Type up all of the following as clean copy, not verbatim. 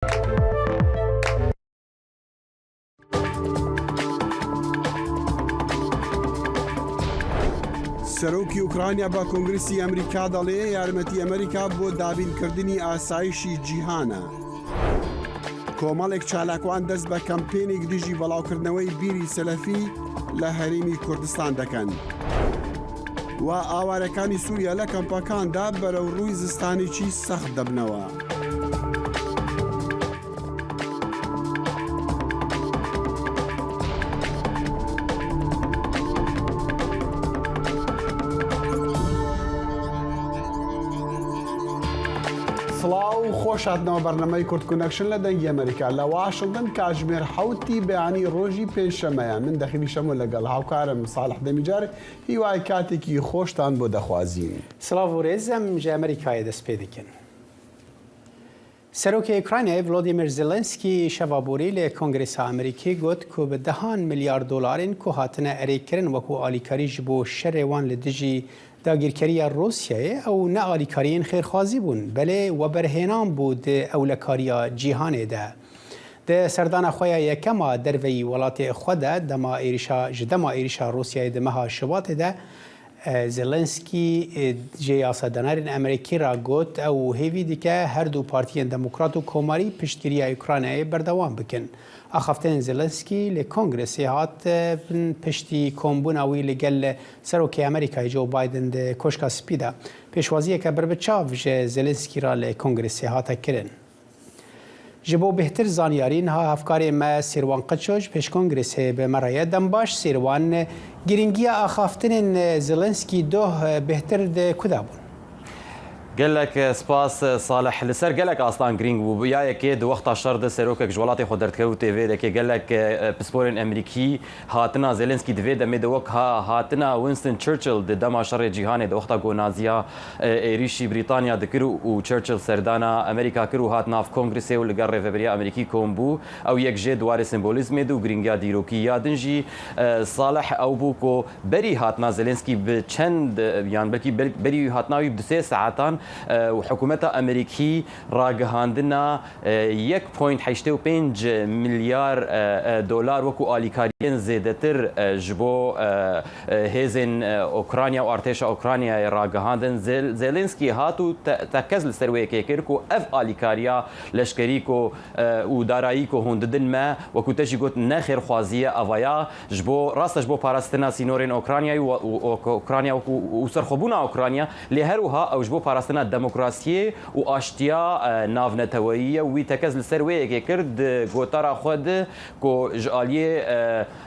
سەرۆکی ئۆکرانیا بە کۆنگرسی ئەمریکا دەڵێ یارمەتی ئەمریکا بۆ دابینکردنی ئاسایشی جیهانە. کۆمەڵێک چالاکوان دەست بە کەمپێنێک دژی بەڵاوکردنەوەی بیری سەلەفی لە هەرێمی کوردستان دەکەن. و ئاوارەکانی سووریا لە کەمپەکاندا بەرەو ڕووی زستانێکی سەخت دەبنەوە. سڵاو و خۆش هاتنەوە بەرنەمەی کورد کونەکشن لە دەنگی ئەمریکا لە واشنتن کاتژمێر حەوتی بەیانی ڕۆژی پێنجشەمەیە من دەخیلی شەمۆ لەگەڵ هاوکارم ساڵح دەمیجار هیوای کاتێکی خۆشتان بۆ دەخوازین. سڵاو و رێز ئەم ژە ئەمریکایە دەست پێ دکن. سەرۆکی ئۆکراینای ڤلۆدیمیر زێلێنسکی شەڤا بۆری لە کۆنگرێسا ئەمریکی گوت کو بە دەهان ملیار دۆلارێن کو هاتنە ئەرێ کرن وەکو ئالیکاری ژ بۆ شەرێ وان لە دژی داگیرکەرییا ڕووسیایێ ئەو نە ئالیکاریێن خێرخوازی بوون بەلێ وەبەرهێنان بوو د ئەولەکارییا جیهانێ دە. د سەردانا خوەیا یەکەما دەرڤەیی وەلاتێ خوە دە دەما êrîşa ji dema êrîşa Rûsyayê di meha Şibatê de Zelenskî ji yasadanarên Amerîkî re got ew hêvî dike her du partiyên Demokrat û Komarî piştgiriya Ukraynayê berdewam bikin. Axaftinên Zelenskî li Kongresê hat piştî kombûna wî li gel Serokê Amerîkayê Joe Biden di Koşka Spî de. Pêşwaziyeke berbiçav ji Zelenskî re li Kongresê hate kirin. Ji bo bêhtir zanyarî niha hevkarê me Sêrwan Qiço ji pêş Kongresê bi me re ye. Dembaş Sêrwan, girîngiya axaftinên Zelenskî doh bêhtir di ku de bûn? Gelek spas Salih. Li ser gelek astan girîng bû. Ya yekê di wexta şer de serokek ji welatê xwe derdikeve û tê vê dekê gelek pisporên Amerîkî hatina Zelenskî di vê demê de wek hatina Winston Churchill di dema şerê cîhanê de wexta ku Naziya êrîşî Brîtanya dikir û Churchill serdana Amerîka kir û hat nav Kongresê û li gel rêveberiya Amerîkî kom bû. Ew yek jê di warê sembolîzmê de û girîngiya dîrokî ya din jî Salih ew bû ku berî hatina Zelenskî bi çend yan belkî berî hatina wî bi du sê saetan û hikûmeta Amerîkî ragihandina yek point 85 milyar dolar wekû alîkariyên zêdetir ji bo hêzên Ukrayna û artêşa Ukraynayê ragihandin. Zelenskî hat û tekez li ser wê yekê kir ku ev alîkariya leşkerî ku û darayî ku hûn didin me wekû te jî got ne xêrxwazî ye eva ya ji bo rast e ji bo parastina sînorên Ukraynayê û Ukrayna û serxwebûna Ukrayna lê her wiha ew ji bo parastina demokrasiyê û aştiya navneteweyî ye û wî tekez li ser wê yekê kir di gotara xwe de ku ji aliyê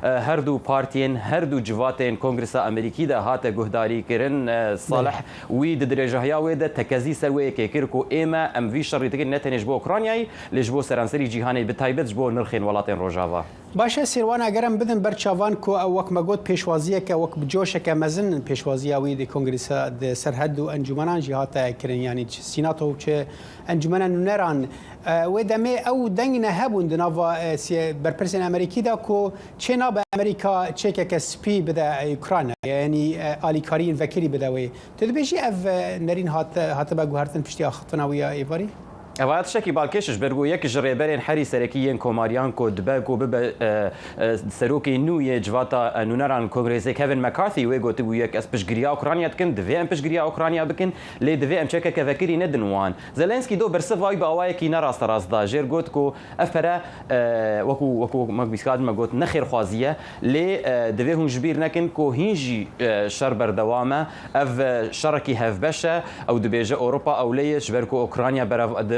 her du partiyên her du civatên Kongresa Amerîkî de hate guhdarîkirin Salih wî di dirêjahiya wê de tekezî ser wê yekê kir ku ême em vî şerî dikin ne tenê ji bo Ukraynayê lê ji bo seranserî cîhanê bi taybet ji bo nirxên welatên Rojava. Baş e Sêrwan eger em bidin ber çavan ku ew wek me got pêşwaziyeke wek bi coşeke mezin pêşwaziya wî di kongresa di ser her du encûmenan jî hate kirin yanî çi sînato û çi encûmena nûneran wê demê ew deng nehebûn di nava berpirsên Amerîkî de ku çê nabe Amerîka çêkeke spî bide Ukraynayê yanî alîkariyên vekirî bide wê. Tu dibêjî ev nerîn hat hatibe guhertin piştî axiftina wî ya êvarî? Ev tiştekî balkêş e ji ber ku yek ji rêberên herî serekî yên Komariyan ku dibe ku bibe serokê nû yê civata nûneran Kongresê Kevin McCarthy wê gotibû yek ez piştgiriya Ukrayna dikim, divê em piştgiriya Ukrayna bikin lê divê em çekeke vekirî nedin wan. Zelenskî do bersiva wî bi awayekî ne rasterast da. Jêr got ku ev pere wekû wekû me bîskadin me got ne xêrxwazî ye lê divê hûn ji bîr nekin ku hîn jî şer berdewam e. Ev şerekî hevbeş e. Ew dibêje Ewropa ewle ye ji ber ku Ukrayna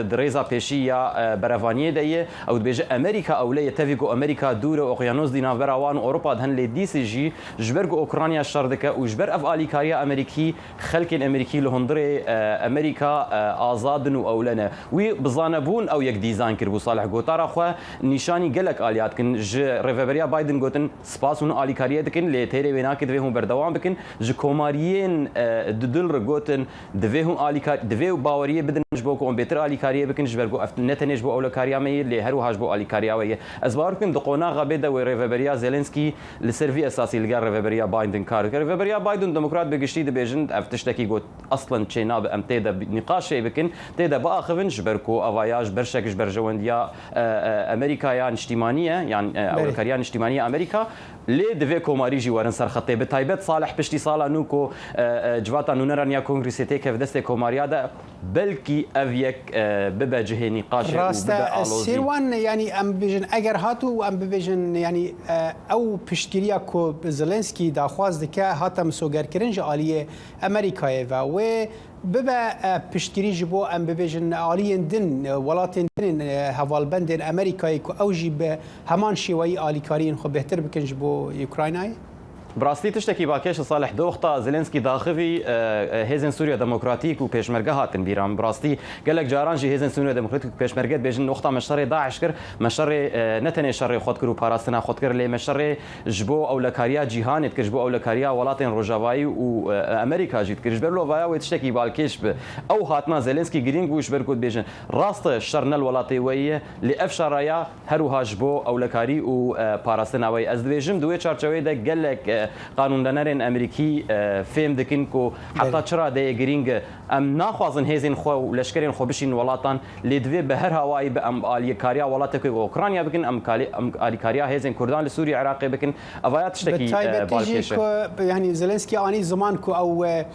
di rêza pêşî ya berevaniyê de ye. Ew dibêje Amerîka ewle ye tevî ku Amerîka dûr e û oqyanûs di navbera wan û Ewropa de hin lê dîsê jî ji ber ku Ukrayna şer dike û ji ber ev alîkariya Amerîkî xelkên Amerîkî li hundirê Amerîka azad in û ewle ne. Wî bi zanebûn ew yek dîzayn kiribû. Salih gotara xwe nîşanî gelek aliya dikin. Ji rêveberiya Biden gotin Spas hûn alîkariyê dikin lê têrê wê nake divê hûn berdewam bikin. Ji komariyên dudil re gotin divê hûn alîkar divê baweriyê bidin ji bo ku hûn bêtir alîkariyê. alîkariyê bikin ji ber ku ev ne tenê ji bo ewlekariya me ye lê her wiha ji bo alîkariya we ye. Ez bawer dikim di qonaxa bê de wê rêveberiya Zelenskî li ser vî esasî li gel rêveberiya Biden kar dike. Rêveberiya Biden demokrat bi giştî dibêjin ev tiştekî got eslen çênabe em tê de nîqaşê bikin, tê de biaxivin ji ber ku eva ya ji berşek ji berjewendiya Amerîka ya niştîmanî ye yan ewlekariya niştîmanî ya Amerîka. Lê divê komarî jî werin ser xetê. Bi taybet Salih piştî sala nû ku civata nûneran ya Kongresê têkeve destê komariya de belkî ev yek bibe cihê nîqaşê û bibe alozî. Rast e Sêrwan yanî em bibêjin eger hat û em bibêjin yanî ew piştgiriya ku Zelenskî daxwaz dike hate misogerkirin ji aliyê Amerîkayê ve wê bibe piştgirî ji bo em bibêjin aliyên din welatên din ên hevalbendên Amerîkayê ku ew jî bi Heman şêweyî alîkariyên xwe bêhtir bikin ji bo Ukraynayê. Bi rastî tiştekî balkêş e Salih, di wexta Zelenskî daxivî Hêzên Sûriya Demokratîk û Pêşmerge hatin bîra min. Bi rastî gelek caran jî Hêzên Sûriya Demokratîk û Pêşmerge dibêjin wexta me şerê DAIŞ kir, me şerê ne tenê şerê xwe dikir û parastina xwe dikir lê me şerê ji bo ewlekariya cîhanê dikir, ji bo ewlekariya welatên Rojavayî û Amerîka jî dikir. Ji ber lovaya wê tiştekî balkêş bi. Ew hatina Zelenskî girîng bû ji ber ku dibêjin rast e şer ne li welatê we ye lê ev şeraya Her wiha ji bo ewlekarî û parastina wê. Ez dibêjim di wê çarçeweyê de gelek qanûndanerên Amerîkî fêm dikin ku heta çi radeyê girîng e. Em naxwazin hêzên xwe û leşkerên xwe bişînin welatan lê divê bi her hawayî bi em alîkariya welatekî wek Ukrayna bikin, em alîkariya hêzên Kurdan li Sûriye Iraqê bikin. Ev ya tiştekî Bi taybetî jî balkêş e. ku yanî Zelenskî anî ziman ku ew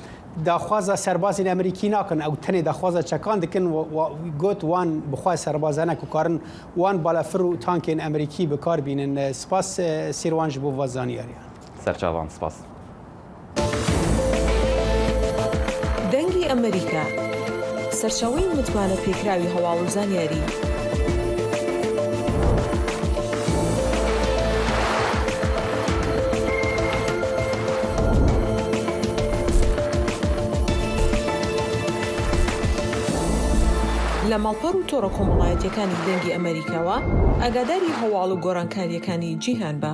daxwaza serbazên Amerîkî nakin, ew tenê daxwaza çekan dikin got wan bi xwe serbaz hene ku karin wan balafir û tankên Amerîkî bi kar bînin. Spas Sêrwan ji bo va zanyariyan. Serçavan spas. دەنگی ئەمەریکا، سەرچاوەی متمانە پێکراوی هەواڵ و زانیاری. لە ماڵپەڕ و تۆڕە کۆمەڵایەتیەکانی دەنگی ئەمەریکاوە ئاگاداری هەواڵ و گۆڕانکاریەکانی جیهان بە.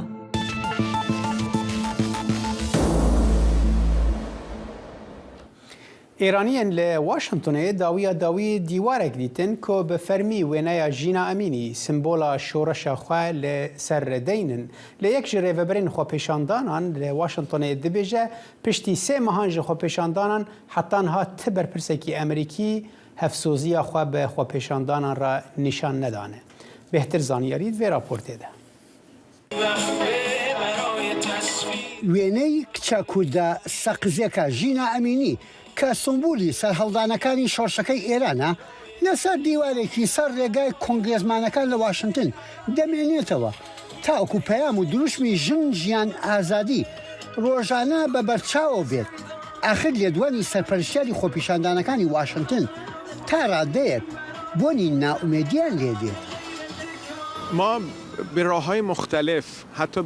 ئێرانییەن لە واشنتۆنێ داوییا داوی دیوارێک دیتن کو بە فەرمی وێنەیا ژینا ئەمینی سمبۆلا شۆڕشە خوە لە سەر دەینن. لە یەک ژ رێڤەبەرێن خۆپێشاندانان لە واشنتۆنێ دبێژە پشتی سێ مەهان ژ خۆپێشاندانان حەتا نها ت بەرپرسێکی ئەمریکی هەڤسۆزییا خوە بە خۆپێشاندانان رە نیشان نەدانە. بێهتر زانیاری د ڤێ راپۆرتێ دە. وێنەی کچە کوردە سەقزیەکە ژینا ئەمینی کە سومبولی سەرهەڵدانەکانی شۆڕشەکەی ئێرانە، لەسەر دیوارێکی سەر رێگای کۆنگرێسمانەکان لە واشنتن دەمێنێتەوە تاوەکو پەیام و دروشمی ژن ژیان ئازادی رۆژانە بە بەرچاوەوە بێت. ئاخر لێدوانی سەرپەرشتیاری خۆپیشاندانەکانی واشنتن تا رادەیەک بۆنی نائومێدیان لێدێت. ما به راههای مختلف حتی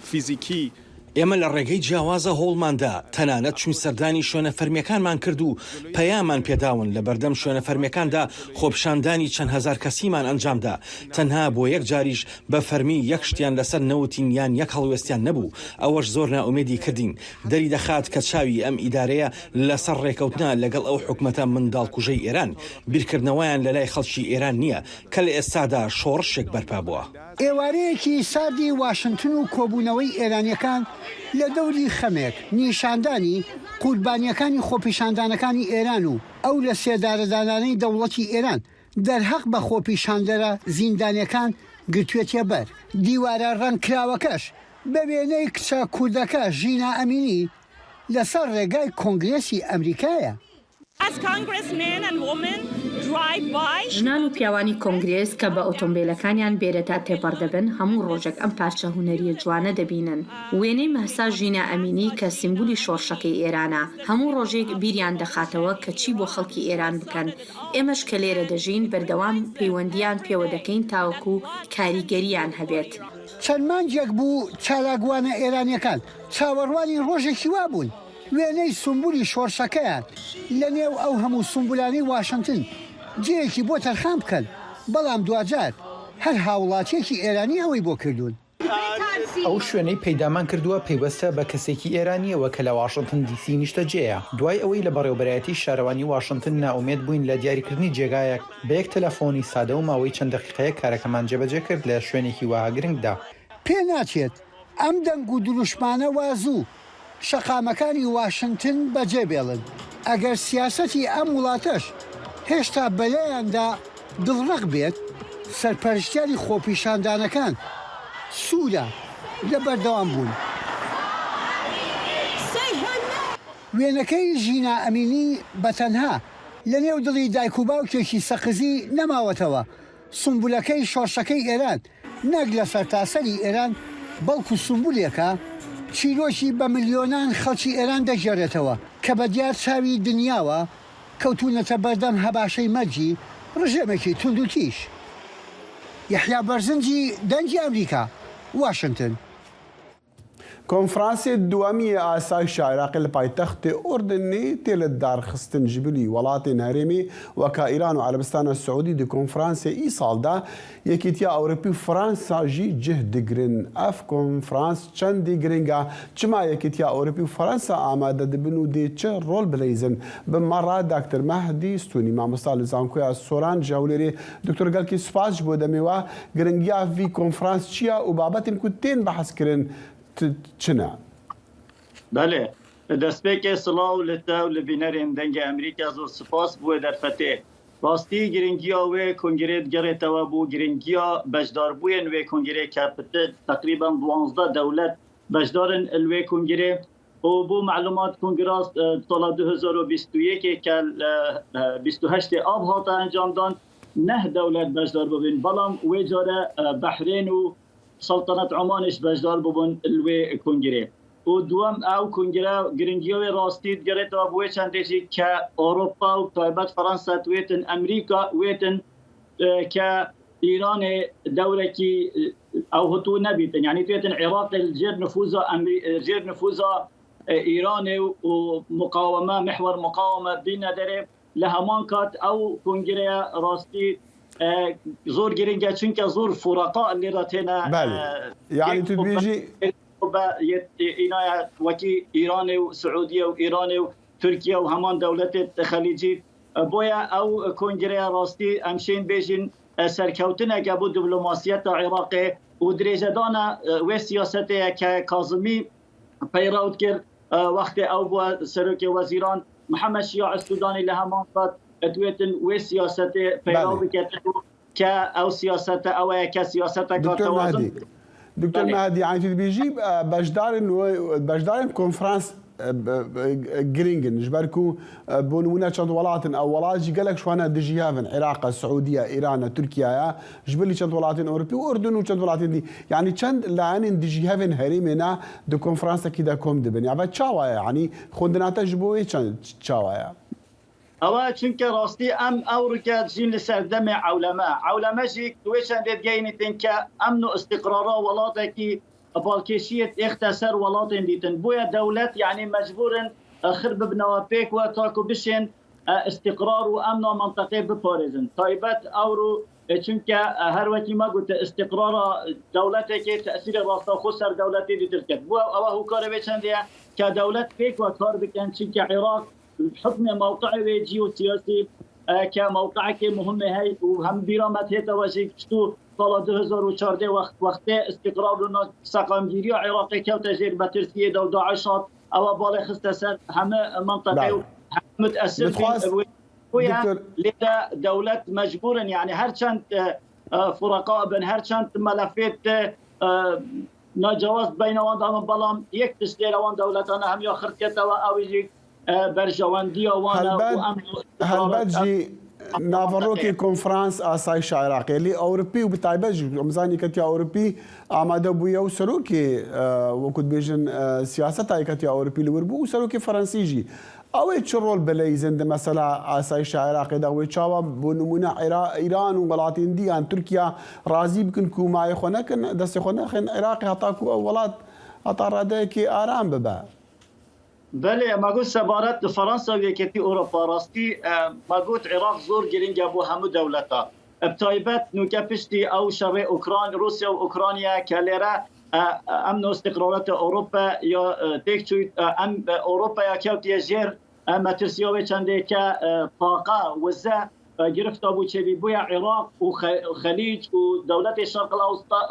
فیزیکی. ئێمە لە ڕێگەی جیاوازە هەوڵمان دا، تەنانەت چووین سەردانی شوێنە فەرمییەکانمان کرد و پەیاممان پێداون، لەبەردەم شوێنە فەرمییەکاندا خۆپیشاندانی چەند هەزار کەسیمان ئەنجامدا، تەنها بۆ یەک جاریش بە فەرمی یەک شتیان لەسەر نەوتین یان یەک هەڵوێستیان نەبوو، ئەوەش زۆر نائومێدی کردین، دەریدەخات کە چاوی ئەم ئیدارەیە لەسەر ڕێکەوتنە لەگەڵ ئەو حکومەتە منداڵکوژەی ئێران، بیرکردنەوەیان لەلای خەڵکی ئێران نییە کە لە ئێستادا شۆڕشێک بەرپا بووە. ئێوارەیەکی ساردی واشنتن و کۆبوونەوەی ئێرانییەکان لە دەوری خەمێک، نیشاندانی قوربانییەکانی خۆپیشاندانەکانی ئێران و ئەو لەسێدارەدانانەی دەوڵەتی ئێران دەرهەق بە خۆپیشاندەرە زیندانییەکان گرتوێتیە بەر. دیوارە ڕەنگکراوەکەش بە وێنەی کچە کوردەکە ژینا ئەمینی لەسەر ڕێگای کۆنگرێسی ئەمریکایە. ژنان و پیاوانی کۆنگرێس کە بە ئۆتۆمبێلەکانیان بێرەدا تێپەڕ دەبن، هەموو ڕۆژێک ئەم پارچە هونەرییە جوانە دەبینن. وێنەی مەهسا ژینا ئەمینی کە سیمبولی شۆڕشەکەی ئێرانە، هەموو ڕۆژێک بیریان دەخاتەوە کە چی بۆ خەڵکی ئێران بکەن. ئێمەش کە لێرە دەژین، بەردەوام پەیوەندییان پێوە دەکەین تاوەکو کاریگەرییان هەبێت. چەند مانگێک بوو چالاکوانە ئێرانییەکان چاوەڕوانی ڕۆژێکی وا بوون وێنەی سومبولی شۆڕشەکەیان لە نێو ئەو هەموو سومبولانەی واشنتن جێیەکی بۆ تەرخان بکەن، بەڵام دواجار هەر هاوڵاتییەکی ئێرانی ئەوەی بۆ کردوون. ئەو شوێنەی پەیدامان کردووە پەیوەستە بە کەسێکی ئێرانییەوە کە لە واشنتن دی سی نیشتەجێیە. دوای ئەوەی لە بەڕێوەبەرایەتی شارەوانی واشنتن نائومێد بووین لە دیاریکردنی جێگایەک، بە یەک تەلەفۆنی سادە و ماوەی چەند دەقیقەیەک کارەکەمان جێبەجێ کرد لە شوێنێکی وەها گرنگدا. پێناچێت ئەم دەنگ و دروشمانە وا زوو شەقامەکانی واشنتن بەجێ بێڵن، ئەگەر سیاسەتی ئەم وڵاتەش هێشتا بەلایاندا دڵڕەق بێت، سەرپەرشتیاری خۆپیشاندانەکان سوورە لە بەردەوام بوون. وێنەکەی ژینا ئەمینی بە تەنها لە نێو دڵی دایک و باوکێکی سەقزی نەماوەتەوە، سومبولەکەی شۆڕشەکەی ئێران نەک لە سەرتاسەری ئێران بەڵکو سومبولێکە چیرۆکی بە ملیۆنان خەڵکی ئێران دەگێڕێتەوە کە بە دیار چاوی دنیاوە کەوتوونەتە بەردەم هەباشەی مەرگی ڕژێمێکی توندوتیژ. یەحیا بەرزنجی، دەنگی ئەمریکا، واشنتن. کۆنفرانسê دووەم yê Asayişa Iraqê li paytextê Urdunê tê lidarxistin. Ji bilî welatên herêmê weka Îran û Erebistana Siûdî di konferansê îsal de Yekîtiya Ewropî û Fransa jî cih digirin. Ev konferans çendî giring e? Çima Yekîtiya Ewropî û Fransa amade dibin û dê çi rol bileyzin? Bi me re Dakter Mehdî Stûnî, mamosta li Zankoya Soran ji Hewlêrê. Doktor gelkî spas ji bo demê we. Giringiya vî konferans çi ye û babetên ku tên behskirin çi ne? Belê. Destpêkê silav li te û li bînerên Dengê Amerîka zor spas bo wê derfetê. Rastî giringiya wê kongreyê digerêtewe bû giringiya beşdarbûyên wê kongreyê ke pitir teqrîben 12 dewlet beşdar in li wê kongreyê û bo me'lûmat kongra sala 2021 ê ke li 28 ê av hate encamdan neh dewlet beşdar bûbûn belam wê care Behrên û Seltenet Umanê jî beşdar bûbûn li wê kongreyê. Û duwem ew kongre giringiya wê rastî digerêtewe bi wê çendê jî ke Ewropa û taybet Fransa wêtin Amerîka wêtin ke Îranê dewrekî ew hitû nebîtin. Yanî wêtin Iraqê li jêr nifûza jêr nifûza Îranê û muqaweme mihwer muqaweme bîne derê. Li heman kat ew kongreya rastî zor giring e çunke zor fureqa lê re têne Belê. Yanî tu dibêjî Înaya wekî Îranê û Siûdiye û Îranê û Tirkiye û heman dewletê Xelîcî boye ew kongreya rastî em şên bêjin serkewtineke bo diplomasiyeta Iraqê û dirêjedana wê siyasetê ye ke Kazimî peyrew dikir wextê ew bûye serokê wezîran Mihemed Şiya Sudanî li heman kat diwêtin wê siyasetê peyrew biketin û ke ew siyasete ew ye ke siyaseteka tewazun Doktor Mehdî yanî tu dibêjî beşdarên beşdarên konferans girîng in ji ber ku bo nimûne çend welat in ew welat jî gelek ji wan e dijî hev in Iraq e, Siûdî ye, Îran e, Tirkiye ye ji bilî çend welatên Ewropî û Urdun û çend welatên dî yanî çend layenên dijî hev ên herêmê ne di konferansekî de kom dibin ya ve çawa ye yanî xwendina te ji bo wê çawa ye? Ewe çunke rastî em ew rike dijîn li ser demê ewleme. Ewleme jî di wê çendê digeyînî tên ke emn û îstîqrara welatekî balkêşiyê êxte ser welatên dîtin. Boye dewlet yanî mecbûr in xir bibnewe pêk we ta ku bişên îstîqrar û emna menteqê biparêzin. Taybet ewro çunke her wekî me gote îstîqrara dewletekê tesîrê rastexwe ser dewletê dîtir dike. Boye ewe hokarê wê çendê ye ke dewlet pêk we kar bikin çunke Îraq Bi hukmê mewqi'ê wê cîosiyasî ke mewqi'ekê muhimê hey û hem bîra me tête we jî kiştû sala 2014 wext wextê îstîqrar û seqamgîriya Iraqê kewte jêr metirsiyê de û DAIŞ hat ewe balê xiste ser heme menteqê û heme mutesir bîn bûye lê de dewlet mecbûr in yanî her çend fureqa bin her çend melefêt nacewaz beyna wan de bin belam yek tişt lê re wan dewletane hemiya xirt ketewe ew jî berjewendiya wan e û em Helbet jî naverokê konferans asayişa Iraqê lê Ewropî û bi taybet jî em zanîn Yeketiya Ewropî amade bûye û serokê wekû dibêjin siyaseta Yeketiya Ewropî li wir bû û serokê Fransî jî. Ew ê çi rol bileyzin di mesela asayişa Iraqê de wê çawa bo nimûne Îran û welatên dî yan Tirkiya razî bikin ku mayê xwe nekin destê xwe nexin Iraqê heta ku ew welat heta radeyekê aram bibe. Belê, me got sebaret li Fransa û Yeketî Ewropa rastî me got Iraq zor girîng e bo hemû dewleta. Bi taybet nûke piştî ew şerê Ukran Rûsya û Ukranya ke lêre ئەمن و ئیستیقرارەتە ئەوروپا یا تێک چوویت ئەم ئەوروپا یا کەوتیە ژێر مەترسیا وێ چەندێ کە تاقە وزە گرفتا بوو چێبی بویە عێراق و خەلیج و دەولەتی شەرق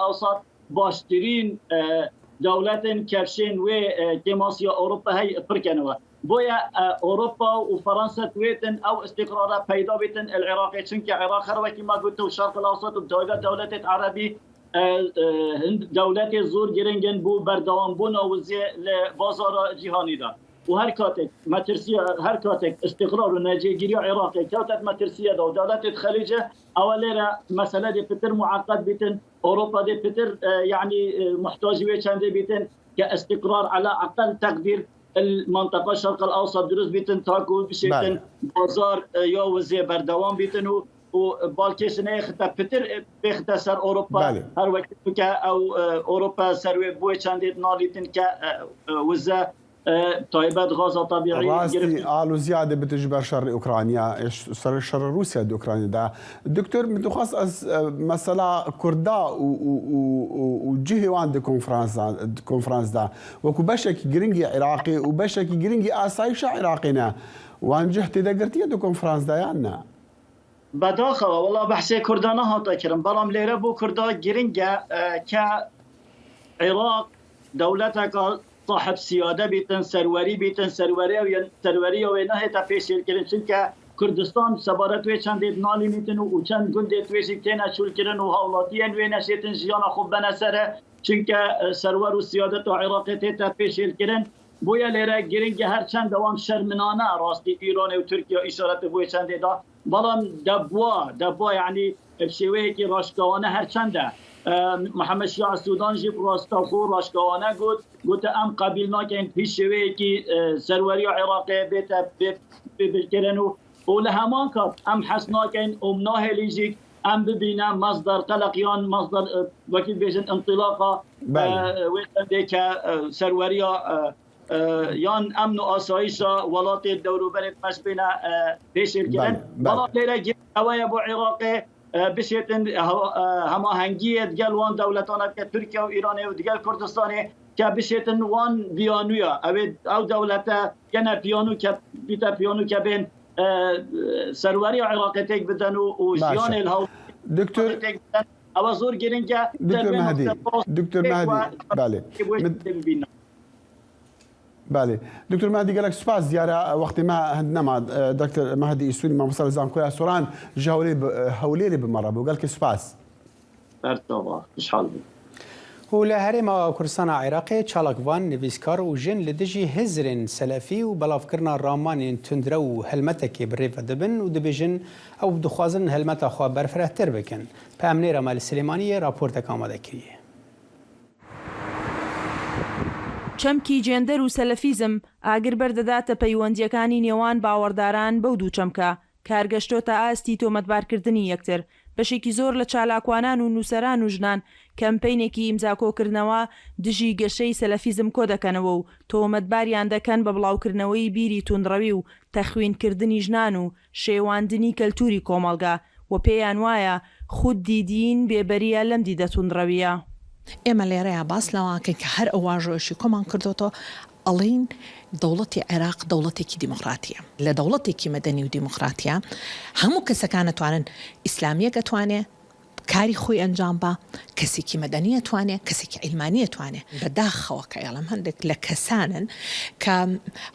ئەوسات باشترین دەولەتن کەفشێن وێ کێماسیا ئەوروپا هەی پرکەنەوە بۆیە ئەوروپا و فەرەنسا توێتن ئەو ئیستیقرارە پەیدا بیتن العراقی چونکە عێراق هەر وەکی ما گوت و شەرق الاوسط و تایبەت دەولەتێت عەرەبی هند دەولەتێ زۆر گرنگن بۆ بەردەوام بوونا وزێ لە بازارە جیهانیدا و هەر کاتێک مەترسیە هەر کاتێک ئیستیقرار و نەجێگیری عێراقی کەوتەت مەترسیەدا و دەولەتێت خەلیجە ئەوە لێرە مەسەلە دێ پتر معقد بیتن ئەوروپا دێ پتر یعنی محتاجی وێ چەندێ بیتن کە ئیستیقرار علی اقل تقدیر المنطقە شرق الاوسط دروست بیتن تاکو بشێتن بازار یا وزێ بەردەوام بیتن و و بالکێش نەیەختە پتر بێختە سەر ئەوروپا هەر وەک کە ئەو ئەوروپا سەروێ بۆی چەندێت نالیتن کە وزە تایبەت غازا تەبیعی ڕاستی ئالوزیا دەبێت ژ بەر شەڕی ئۆکرانیا سەر شەڕ رووسیا د ئۆکرانیادا دکتۆر من دخواست ئەس مەسەلا کوردا و جهێ وان د کۆنفرانسدا وەکو بەشێکی گرنگی عیراقی و بەشێکی گرنگی ئاسایشە عیراقینە وان جه تێدەگرتیە د کۆنفرانسدا یان نا؟ بەداخەوە وەڵا بەحسێ کوردا نەهاتە کرن بەڵام لێرە بۆ کوردا گرنگە کە عێراق دەولەتەکە صاحب سیادە بیتن سەروەری بیتن سەروەریە وێ نەهێتە پێشێل کرن چونکە کوردستان سەبارەت وێ چەندێت نالینیتن و چەند گوندێت وێژی تێنە چول کرن و هاوڵاتیەن وێ نەشێتن ژیانە خۆ بەنە سەرە چونکە سەروەر و سیادەت و عێراقێ تێتە پێشێل کرن بۆیە لێرە گرنگە هەرچەندە وان شەرمنانە ڕاستی ئیرانێ و تورکیا ئیشارەت بۆیە چەندێ دا بەڵام دەبوا دەبوا یعنی بشێوەیەکی ڕاشکاوانە هەرچەندە محەممەد شیاع سوودان ژی ڕاستەوخۆ ڕاشکاوانە گوت گوتە ئەم قەبیل ناکەین هیچ شێوەیەکی سەروەری عێراقێ بێتە بکردن و و لە هەمان کات ئەم حەز ناکەین و ناهێلین ژیک ئەم ببینە مەصدر قەلەق یان مەصدر وەکی بێژن انطلاقا وێ کە سەروەریە یان ئەمن و ئاسایشە وڵاتێ دەوروبەرێت مەش بێنە پێشێلکردن بەڵام لێرە ئەوەیە بۆ عێراقێ بشێتن هەماهەنگیە دگەل وان دەولەتانە کە تورکیا و ئیرانێ و دگەل کوردستانێ کە بشێتن وان بیانویە ئەوێ ئەو دەولەتە کەنە پیانو کە بیتە پیانو کە بێن سەروەری عێراقی تێک بدەن و ژیانێ هەڵ دکتۆر تێک بدەن ئەوە زۆر گرنگە دکتۆر مهدی دکتۆر مهدی بەێ بەێ دکتۆر مهدی گەلک سوپاس دیارە وەختی ما هەند نەما دکتۆر مهدی ئیسونی مامۆستا لە زانکۆیا سۆران ji هەولێرێ بمەڕە بوو گەلکی سوپاس. خوشحال بووم. و لە هەرێما کوردستانا عێراقێ چالاکڤان، نivîskar û jin li dijî hizrên selefî û belavkirina ramanên tundrew û helmetekê bi rê ve dibin û dibêjin ew dixwazin helmeta xwe berfirehtir bikin. Peyamnêra me li Silêmaniyê raportek amade kiriye. چەمکی جێندەر و سەلەفیزم ئاگر بەردەداتە پەیوەندییەکانی نێوان باوەڕداران بەو دوو چەمکە، کار گەشتۆتە ئاستی تۆمەتبارکردنی یەکتر، بەشێکی زۆر لە چالاکوانان و نووسەران و ژنان کەمپەینێکی ئیمزاکۆکردنەوە دژی گەشەی سەلەفیزم کۆدەکەنەوە و تۆمەتباریان دەکەن بە بڵاوکردنەوەی بیری توندڕەوی و تەخوینکردنی ژنان و شێواندنی کەلتوری کۆمەڵگا و پێیان وایە خودی دین بێبەرییە لەم دیدە توندڕەوییە. ئێمە لێرەیا باس لەوە ئەکەین کە هەر ئەو واژۆیەشی کۆمان کردۆتەوە ئەڵێین دەوڵەتی عێراق دەوڵەتێکی دیموکراتیە. لە دەوڵەتێکی مەدەنی و دیموکراتیا هەموو کەسەکان ئەتوانن ئیسلامیەک ئەتوانێ کاری خۆی ئەنجام با، کەسێکی مەدەنی ئەتوانێ، کەسێکی عیلمانی ئەتوانێ. بە داخەوە کە ئەڵێم هەندێک لە کەسانن کە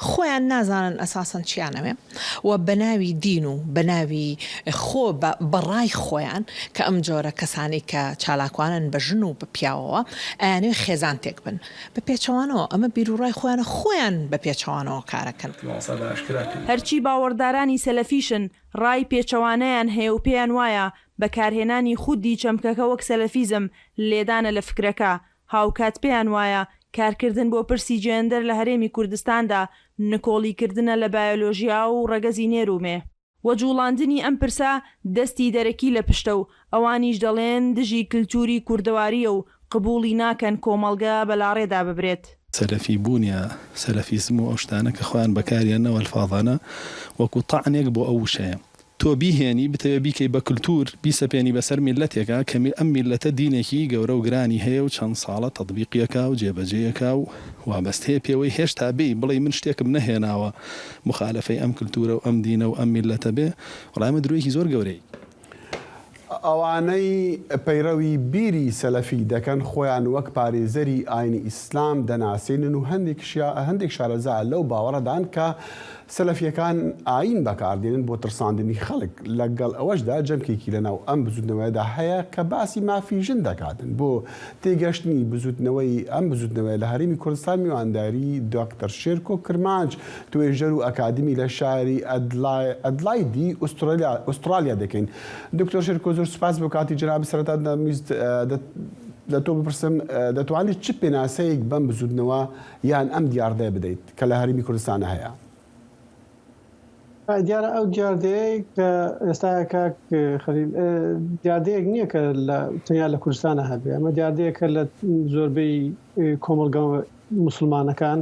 خۆیان نازانن ئەساسەن چیان ئەوێ و بە ناوی دین و بە ناوی خۆ بە بە ڕای خۆیان کە ئەم جۆرە کەسانەی کە چالاکوانن بە ژن و بە پیاوەوە ئەیانەوێ خێزان تێک بن بە پێچەوانەوە ئەمە بیروڕای خۆیانە خۆیان بە پێچەوانەوە کارەکەن. هەرچی باوەڕدارانی سەلەفیشن ڕای پێچەوانەیان هەیە و پێیان وایە بەکارهێنانی خودی چەمکەکە وەک سەلەفیزم لێدانە لە فکرەکە، هاوکات پێیان وایە کارکردن بۆ پرسی جێندەر لە هەرێمی کوردستاندا نکۆڵیکردنە لە بایۆلۆژیا و ڕەگەزی نێر و مێ. و جوڵاندنی ئەم پرسە دەستی دەرەکی لە پشتە و ئەوانیش دەڵێن دژی کلتوری کوردەوارییە و قبوڵی ناکەن کۆمەڵگە بە لاڕێدا ببرێت. سەلەفی بوون یا سەلەفیزم و ئەو شتانە کە خۆیان بەکاریان ئەو ئەلفازانە وەکو تەعنێک بۆ ئەو وشەیە. تۆ بیهێنی بتەوێ بیکەی بە کلتور بیسەپێنی بەسەر میللەتێکا کە ئەم میللەتە دینێکی گەورە و گرانی هەیە و چەند ساڵە تەتبیقی ئەکا و جێبەجێی ئەکا و وابەستەیە پێوەی هێشتا بێی بڵێی من شتێکم نەهێناوە موخالەفەی ئەم کلتورە و ئەم دینە و ئەم میللەتە بێ وەڵای ئەمە درۆیەکی زۆر گەورەی ئەوانەی پەیڕەوی بیری سەلەفی دەکەن خۆیان وەک پارێزەری ئاینی ئیسلام دەناسێنن و هەندێک شارەزا لەو باوەڕەدان کە سەلەفییەکان ئایین بەکاردێنن بۆ ترساندنی خەڵک، لەگەڵ ئەوەشدا جەمکێکی لەناو ئەم بزوتنەوەیەدا هەیە کە باسی مافی ژن دەکاتن. بۆ تێگەشتنی بزوتنەوەی ئەم بزوتنەوەیە لە هەرێمی کوردستان میوانداری دکتۆر شێرکۆ کرمانج توێژەر و ئەکادیمی لە شاری ئەدلایدی ئوسترالیا دەکەین. دکتۆر شێرکۆ زۆر سوپاس بۆ کاتی جەنابت سەرەتا دەمویست لە تۆ بپرسم دەتوانیت چ پێناسەیەک بەم بزوتنەوە یان ئەم دیاردەیە بدەیت کە لە هەرێمی کوردستانە هەیە؟ دیارە ئەو دیاردەیەی کە ئێستا کاک خەلیل دیاردەیەک نییە کە لە تەنیا لە کوردستانە هەبێ ئەمە دیاردەیەکە لە زۆربەی کۆمەڵگە موسڵمانەکان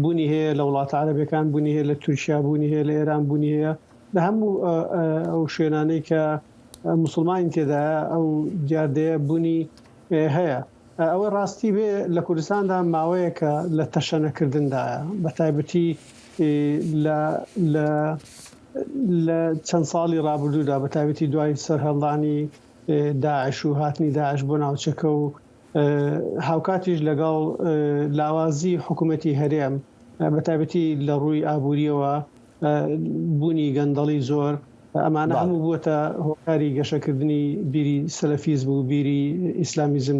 بوونی هەیە لە وڵاتە عەرەبیەکان بوونی هەیە لە تورکیا بوونی هەیە لە ئێران بوونی هەیە لە هەموو ئەو شوێنانەی کە موسڵمانی تێدایە ئەو دیاردەیە بوونی هەیە. ئەوەی ڕاستی بێ لە کوردستاندا ماوەیەکە لە تەشەنەکردندایە بە تایبەتی لە لە لە چەند ساڵی ڕابردوودا بە تایبەتی دوای سەرهەڵدانی داعش و هاتنی داعش بۆ ناوچەکە و هاوکاتیش لەگەڵ لاوازی حکوومەتی هەرێم بە تایبەتی لە ڕووی ئابووریەوە بوونی گەندەڵی زۆر، ئەمانە هەموو بووەتە هۆکاری گەشەکردنی بیری سەلەفیزم و بیری ئیسلامیزم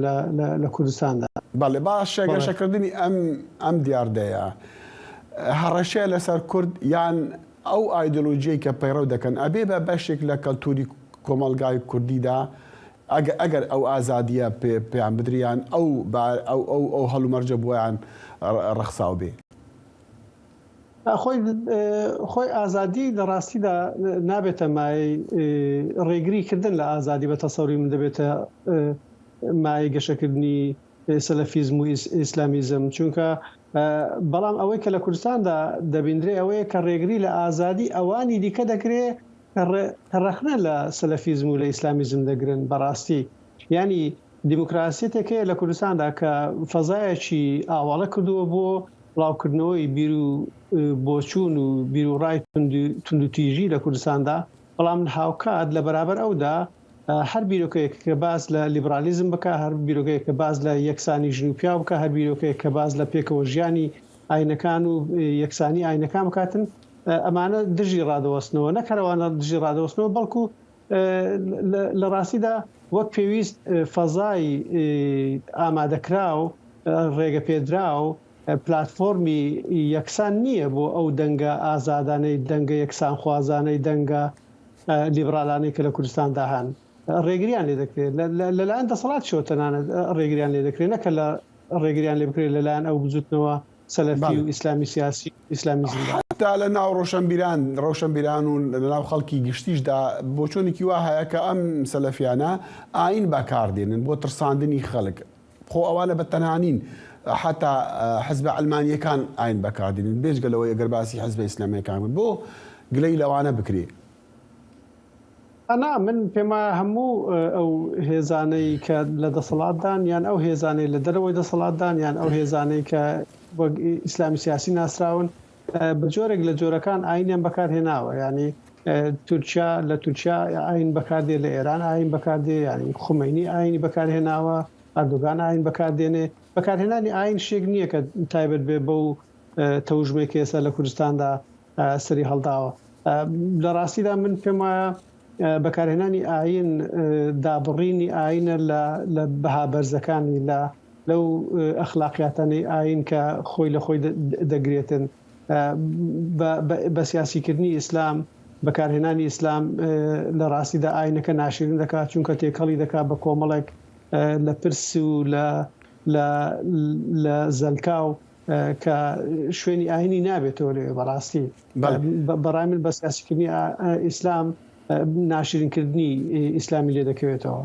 لە کوردستاندا. بەڵێ باشە گەشەکردنی ئەم ئەم دیاردەیە هەڕەشەیە لەسەر کورد یان ئەو ئایدۆلۆژیەی کە پەیڕەو دەکەن ئەبێ بە بەشێک لە کەلتوری کۆمەڵگای کوردیدا ئەگەر ئەو ئازادیە پێیان بدرێ یان ئەو ئەو ئەو هەلومەرجە بۆیان ڕەخساو بێ؟ خۆی خۆی ئازادی لە ڕاستیدا نابێتە مایەی ڕێگری کردن لە ئازادی بە تەسەوری من دەبێتە مایەی گەشەکردنی سەلەفیزم و ئیسلامیزم چونکە بەڵام ئەوەی کە لە کوردستاندا دەبیندرێ ئەوەیە کە ڕێگری لە ئازادی ئەوانی دیکە دەکرێ کە ڕەخنە لە سەلەفیزم و لە ئیسلامیزم دەگرن بەڕاستی یانی دیموکراسیەتێک هەیە لە کوردستاندا کە فەزایەکی ئاواڵە کردووە بۆ بڵاوکردنەوەی بیر و بۆچوون و بیروڕای توندوتیژی لە کوردستاندا، بەڵام هاوکات لە بەرابەر ئەودا هەر بیرۆکەیەک کە باس لە لیبرالیزم بکا، هەر بیرۆکەیەک کە باس لە یەکسانی ژن و پیاو بکا، هەر بیرۆکەیەک کە باس لە پێکەوە ژیانی ئاینەکان و یەکسانی ئاینەکان بکاتن، ئەمانە دژی ڕادەوەستنەوە. نەک هەر ئەوانە دژی ڕادەوەستنەوە، بەڵکو لە ڕاستیدا وەک پێویست فەزای ئامادەکراو، ڕێگەپێدراو، پلاتفۆرمی یەکسان نییە بۆ ئەو دەنگە ئازادانەی، دەنگە یەکسانخوازانەی، دەنگە لیبرالانەی کە لە کوردستاندا هەن. ڕێگریان لێ دەکرێت. لەلایەن دەسەڵاتیشەوە تەنانەت ڕێگریان لێ دەکرێت، نەک لە ڕێگریان لێ بکرێت لەلایەن ئەو بزوتنەوە سەلەفی و ئیسلامی سیاسی و ئیسلامیزمدا. حەتا لە ناو ڕۆشەنبیران ڕەوشەنبیران و لە ناو خەڵکی گشتیشدا بۆچۆنێکی وا هەیە کە ئەم سەلەفیانە ئایین بەکار دێنن بۆ ترساندنی خەڵک. خۆ ئەوانە بە تەنها نین حەتا حزبە عەلمانییەکان ئایین بەکار دێنن بێجگە لەوەی ئەگەر باسی حزبە ئیسلامییەکان بکەین بۆ گلەیی لەوانە بکرێ؟ نا، من پێم وایە هەموو ئەو هێزانەی کە لە دەسەڵاتدان یان ئەو هێزانەی لە دەرەوەی دەسەڵاتدان یان ئەو هێزانەی کە وەک ئیسلامی سیاسی ناسراون بە جۆرێک لە جۆرەکان ئاینیان بەکارهێناوە یعنی تورکیا لە تورکیا ئاین بەکاردێ لە ئێران ئاین بەکاردێ یعنی خومەینی ئاینی بەکارهێناوە ئەردۆگان ئاین بەکاردێنێ بەکارهێنانی ئاین شتێک نییە کە تایبەت بێ بەو تەوژمێک ئێستا لە کوردستاندا سەری هەڵداوە. لە ڕاستیدا من پێم وایە بەکارهێنانی ئاین دابڕینی ئاینە لە بەها بەرزەکانی لە لەو ئەخلاقیاتانەی ئاین کە خۆی لە خۆی دەگرێتن بە سیاسیکردنی ئیسلام بەکارهێنانی ئیسلام لە ڕاستیدا ئاینەکە ناشرین دەکات چونکە تێکەڵی دەکات بە کۆمەڵێک لە پرس و لە لە زەلکاو کە شوێنی ئاینی نابێتەوە لەوێ بەڕاستی بەڕای من بە سیاسیکردنی ئیسلام ناشرینکردنی ئیسلامی لێ دەکەوێتەوە.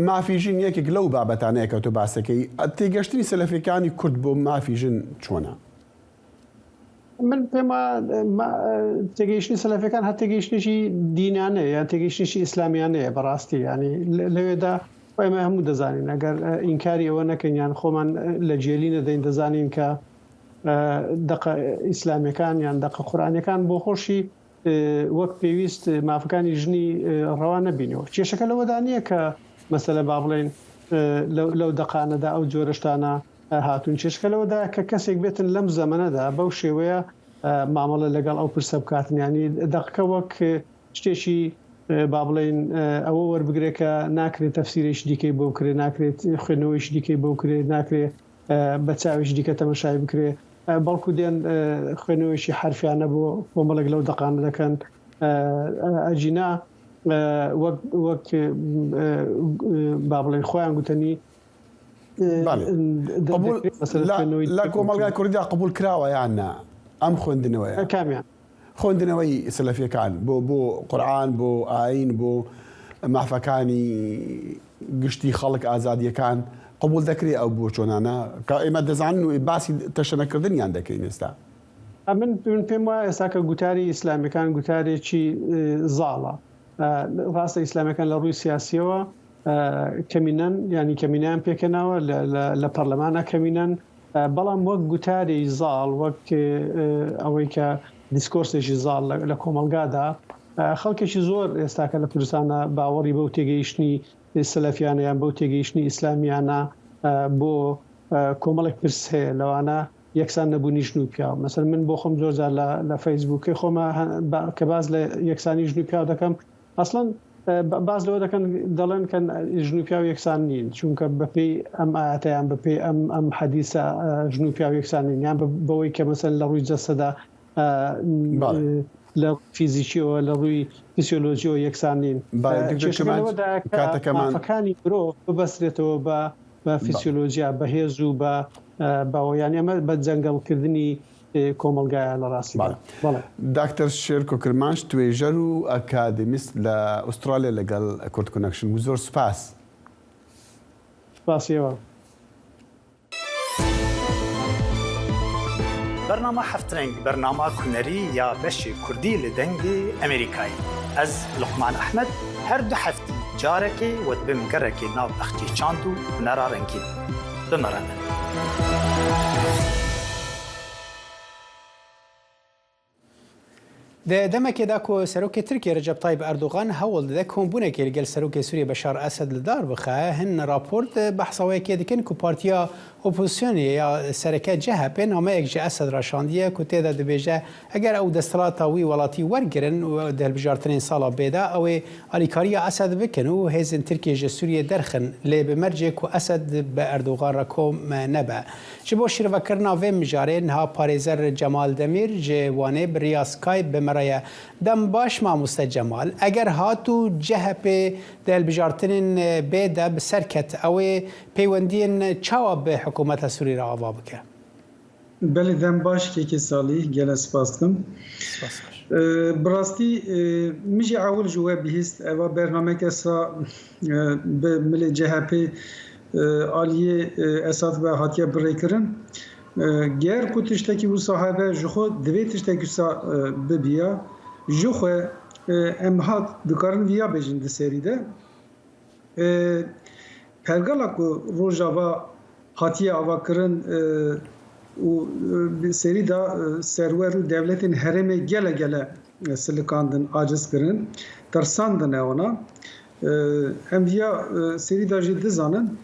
مافی ژن یەکێک لەو بابەتانەیە کە تۆ باسەکەی تێگەشتنی سەلەفیەکانی کورد بۆ مافی ژن چۆنە؟ من پێم تێگەیشتنی سەلەفیەکان هەر تێگەیشتنێکی دینانەیە یان تێگەیشتنێکی ئیسلامیانەیە بەڕاستی ینی لەوێدا ئێمە هەموو دەزانین ئەگەر ئینکاری ئەوە نەکەین یان خۆمان لە جێلی نەدەین دەزانین کە دەقە ئیسلامیەکان یان دەقە قورئانیەکان بۆ خۆشی وەک پێویست مافەکانی ژنی ڕەوا نەبینەوە. کێشەکە لەوەدا نییە کە مەسەلە با بڵێین لەو دەقانەدا ئەو جۆرە شتانە هاتوون، کێشەکە لەوەدایە کە کەسێک بێتن لەم زەمەنەدا بەو شێوەیە مامەڵە لەگەڵ ئەو پرسە بکاتن یانی دەقەکە وەک شتێکی با بڵێین ئەوە وەربگرێت کە ناکرێت تەفسیرێکی دیکەی بۆ بکرێت، ناکرێت خوێندنەوەیەکی دیکەی بۆ بکرێت، ناکرێت بە چاوێکی دیکە تەمەشای بکرێ، بەڵکو دێن خوێندنەوەیەکی حەرفیانە بۆ کۆمەڵێک لەو دەقانە دەکەن، ئەگینا وەک وەک با بڵێین خۆیان گوتەنی لە کۆمەڵگای کوردیدا قبوڵ کراوە یان نا ئەم خوێندنەوەیە؟ کامیان؟ خوێندنەوەی سەلەفیەکان بۆ بۆ قورئان بۆ ئایین بۆ مافەکانی گشتی خەڵک ئازادیەکان قبوڵ دەکرێ ئەو بۆچۆنانە کە ئێمە دەزانن و باسی تەشەنەکردنیان دەکەین ئێستا. ئەمن من پێم وایە ئێستا کە گوتاری ئیسلامیەکان گوتارێکی زاڵە ڕاستە ئیسلامیەکان لە ڕووی سیاسیەوە کەمینەن یانی کەمینەیان پێکهێناوە لە پەرلەمانە کەمینەن بەڵام وەک گوتاری زاڵ، وەک ئەوەی کە دیسکۆرسێکی زاڵ لە کۆمەڵگادا، خەڵکێکی زۆر ئێستاکە لە کوردستانە باوەڕی بەو تێگەیشتنی سەلەفیانە یان بەو تێگەیشتنی ئیسلامیانە بۆ کۆمەڵێک پرس هەیە، لەوانە یەکسان نەبوونی ژن و پیاو. مەسەلەن من بۆ خۆم زۆر جار لە فەیسبووکەی خۆما کە باس لە یەکسانی ژن و پیاو دەکەم، ئەسڵەن باس لەوە دەکەن دەڵێن کە ژن و پیاو یەکسان نین چونکە بەپێی ئەم ئاەتە یان بەپێی ئەم ئەم حەدیسە ژن و پیاو یەکسان نین یان بەوەی کە مەسەن لە ڕووی جەستەدا لە فیزیکیەوە لە ڕووی فیسیۆلۆژیەوە یەکسان نین کاتەکەمانەکانی مرۆڤ ببەسترێتەوە بە بە فیسیۆلۆژیا بەهێز و بە بەوە یان ئەمە بە جەنگەڵکردنی کۆمەڵگایە لە ڕاستیدا. بەڵێ. داکتەر شێرکۆ کرمانج توێژەر و ئەکادیمیست لە ئوسترالیا لەگەڵ کورد کۆنەکشن بوو زۆر سوپاس. سوپاسی ئێوە. بەرنامە هەفترەنگ بەرنامە هونەری یا بەشی کوردی لە دەنگی ئەمریکایی ئەز لوقمان ئەحمەد هەر دو هەفتی جارەکێ وە دبم گەڕێکێ ناو بەخچەی چاند و هونەرا ڕەنگین. بمەڕەنە. Di demekê de ku Serokê Tirkiyê Recep Tayyip Erdogan hewl dide kombûnekê li gel Serokê Sûriyê Beşar Esed li dar bixe, hin raport behsa wê yekê dikin ku partiya opozisyonê ya sereke CHP nameyek ji Esed re şandiye ku tê de dibêje eger ew desthilata wî welatî wergirin û di hilbijartinên sala bê de ew ê alîkariya Esed bikin û hêzên Tirkiyê ji Sûriyê derxin lê bi mercê ku Esed bi Erdogan re kom nebe. Ji bo şîrovekirina vê mijarê niha parêzer Cemal Demîr ji Wanê bi riya Skype bi me re ye. Dem baş mamoste Cemal. Eger hat û CHP di hilbijartinên bê de bi ser ket ew ê peywendiyên çawa bi hikûmeta Sûrî re ava bike? Belê dem baş kêkê Salîh gele spas dikim. Spas baş. Bi rastî min jî ewil ji we bihîst eva bernameke sa bi milê CHP aliyê Esad ve hatiye birêkirin. Ger ku tiştekî wisa hebe ji xwe divê tiştekî wisa bibiya. Ji xwe em hat dikarin viya bêjin di serî de. Pergala ku Rojava hatiye avakirin û serî de serwer û dewletên herêmê gele gele silikandin, aciz kirin, tirsandin ewana. Em viya serî de jî dizanin.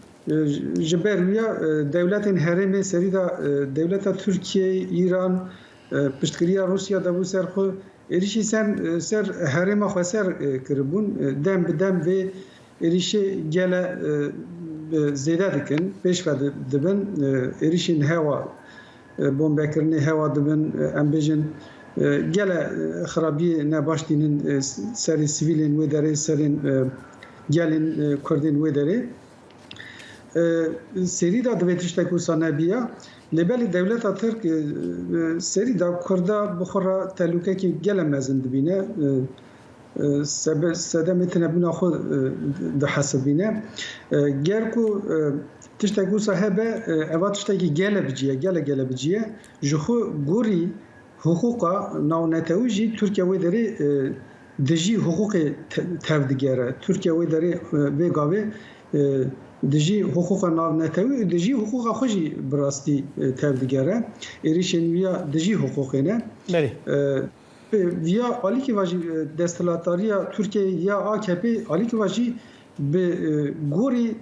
Ji ber wiya dewletên herêmê serî de dewleta Tirkiyeyê, Îran, piştgiriya Rûsya dabû ser xwe, êrîşî ser ser herêma xweser kiribûn. Dem bi dem vê êrîşê gele zêde dikin, pêş ve dibin. Êrîşên hewa, bombekirinê hewa dibin, em bêjin gele xirabiyê nebaş tînin serê sivîlên wê derê, serên gelên kurdên wê derê. Serî de divê tiştek wisa nebiya. Lê belê dewleta Tirk serî de Kurda bi xwe re telûkekî gele mezin dibîne. Sedemê tinebûna xwe dihesibîne. Ger ku tiştek wisa hebe eva tiştekî gele bicî ye, gele gele bicî ye. Ji xwe gorî. Hiqûqa navnetewî jî Tirkiye wê derê dijî hiqûqê tev digere. Tirkiye wê derê vê gavê dijî hiqûqa navnetewî û dijî hiqûqa xwe jî bi rastî tev digere. Êrîşên wî ya dijî hiqûqê ne. Viya alîkî va jî desthilatdariya Tirkiyeyê ya AKP'ê alîkî va jî bi gorî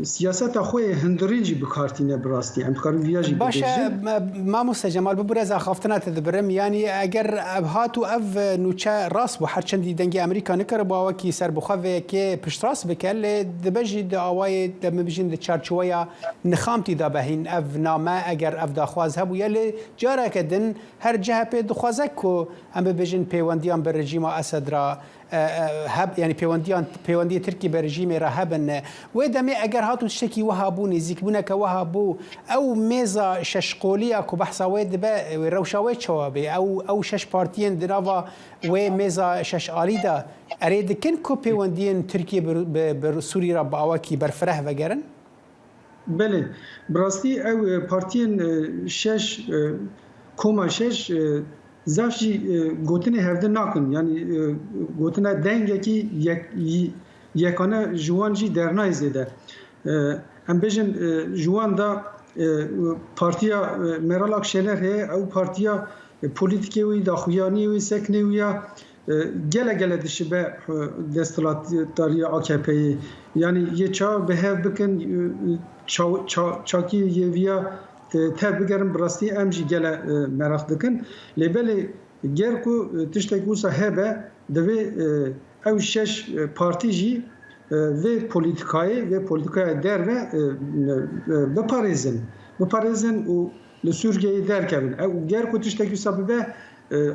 Siyaseta xwe yê hundirîn jî bi kar tîne bi rastî. Em dikarin viya jî Baş e bibêjin. Mamoste Cemal bibûre ez axaftina te dibirim. Yanî eger ev hat û ev nûçe rast bû her çendî dengê Amerîka nikaribû wekî serbixwe vê yekê piştrast bike lê dibe jî di awayê de min bijîn di çarçoweya nixamtî de be hîn ev name eger ev daxwaz hebûye lê careke din her CHP dixwaze ku em bibêjin pêwendiyan bi rejîma Esed re heb yanî pêwendiyan pêwendiyê Tirkiyê bi rejîmê re hebin. Wê demê eger hat û tiştekî wiha bû, nêzîkbûneke wiha bû, ew mêza şeşqolî ya ku behsa wê dibe, wê rewşa wê çawa bê? Ew ew şeş partiyên di nava wê mêza şeşalî de erê dikin ku pêwendiyên Tirkiyê bi bi bi Sûriyê re bi awakî berfireh vegerin? Belê, bi rastî ew partiyên şeş koma şeş Zaf jî gotinê hevdin nakin yanî gotina dengekî yek yekane ji wan jî dernayê zêde. Em bêjin ji wan de partiya Meral Akşener heye ew partiya polîtîkê wî daxuyaniyê wî seknê wî ya gele gele dişibe desthilatdariya AKP'yê. Yanî yê ça bi hev bikin çakî yê viya Tev bigerin bi rastî em jî gele meraq dikin. Lê belê ger ku tiştek wisa hebe divê ew şeş partî jî vê polîtîkayê, vê polîtîkaya derve biparêzin. Biparêzin û li Sûriyeyê derkevin. Ew ger ku tiştek wisa bibe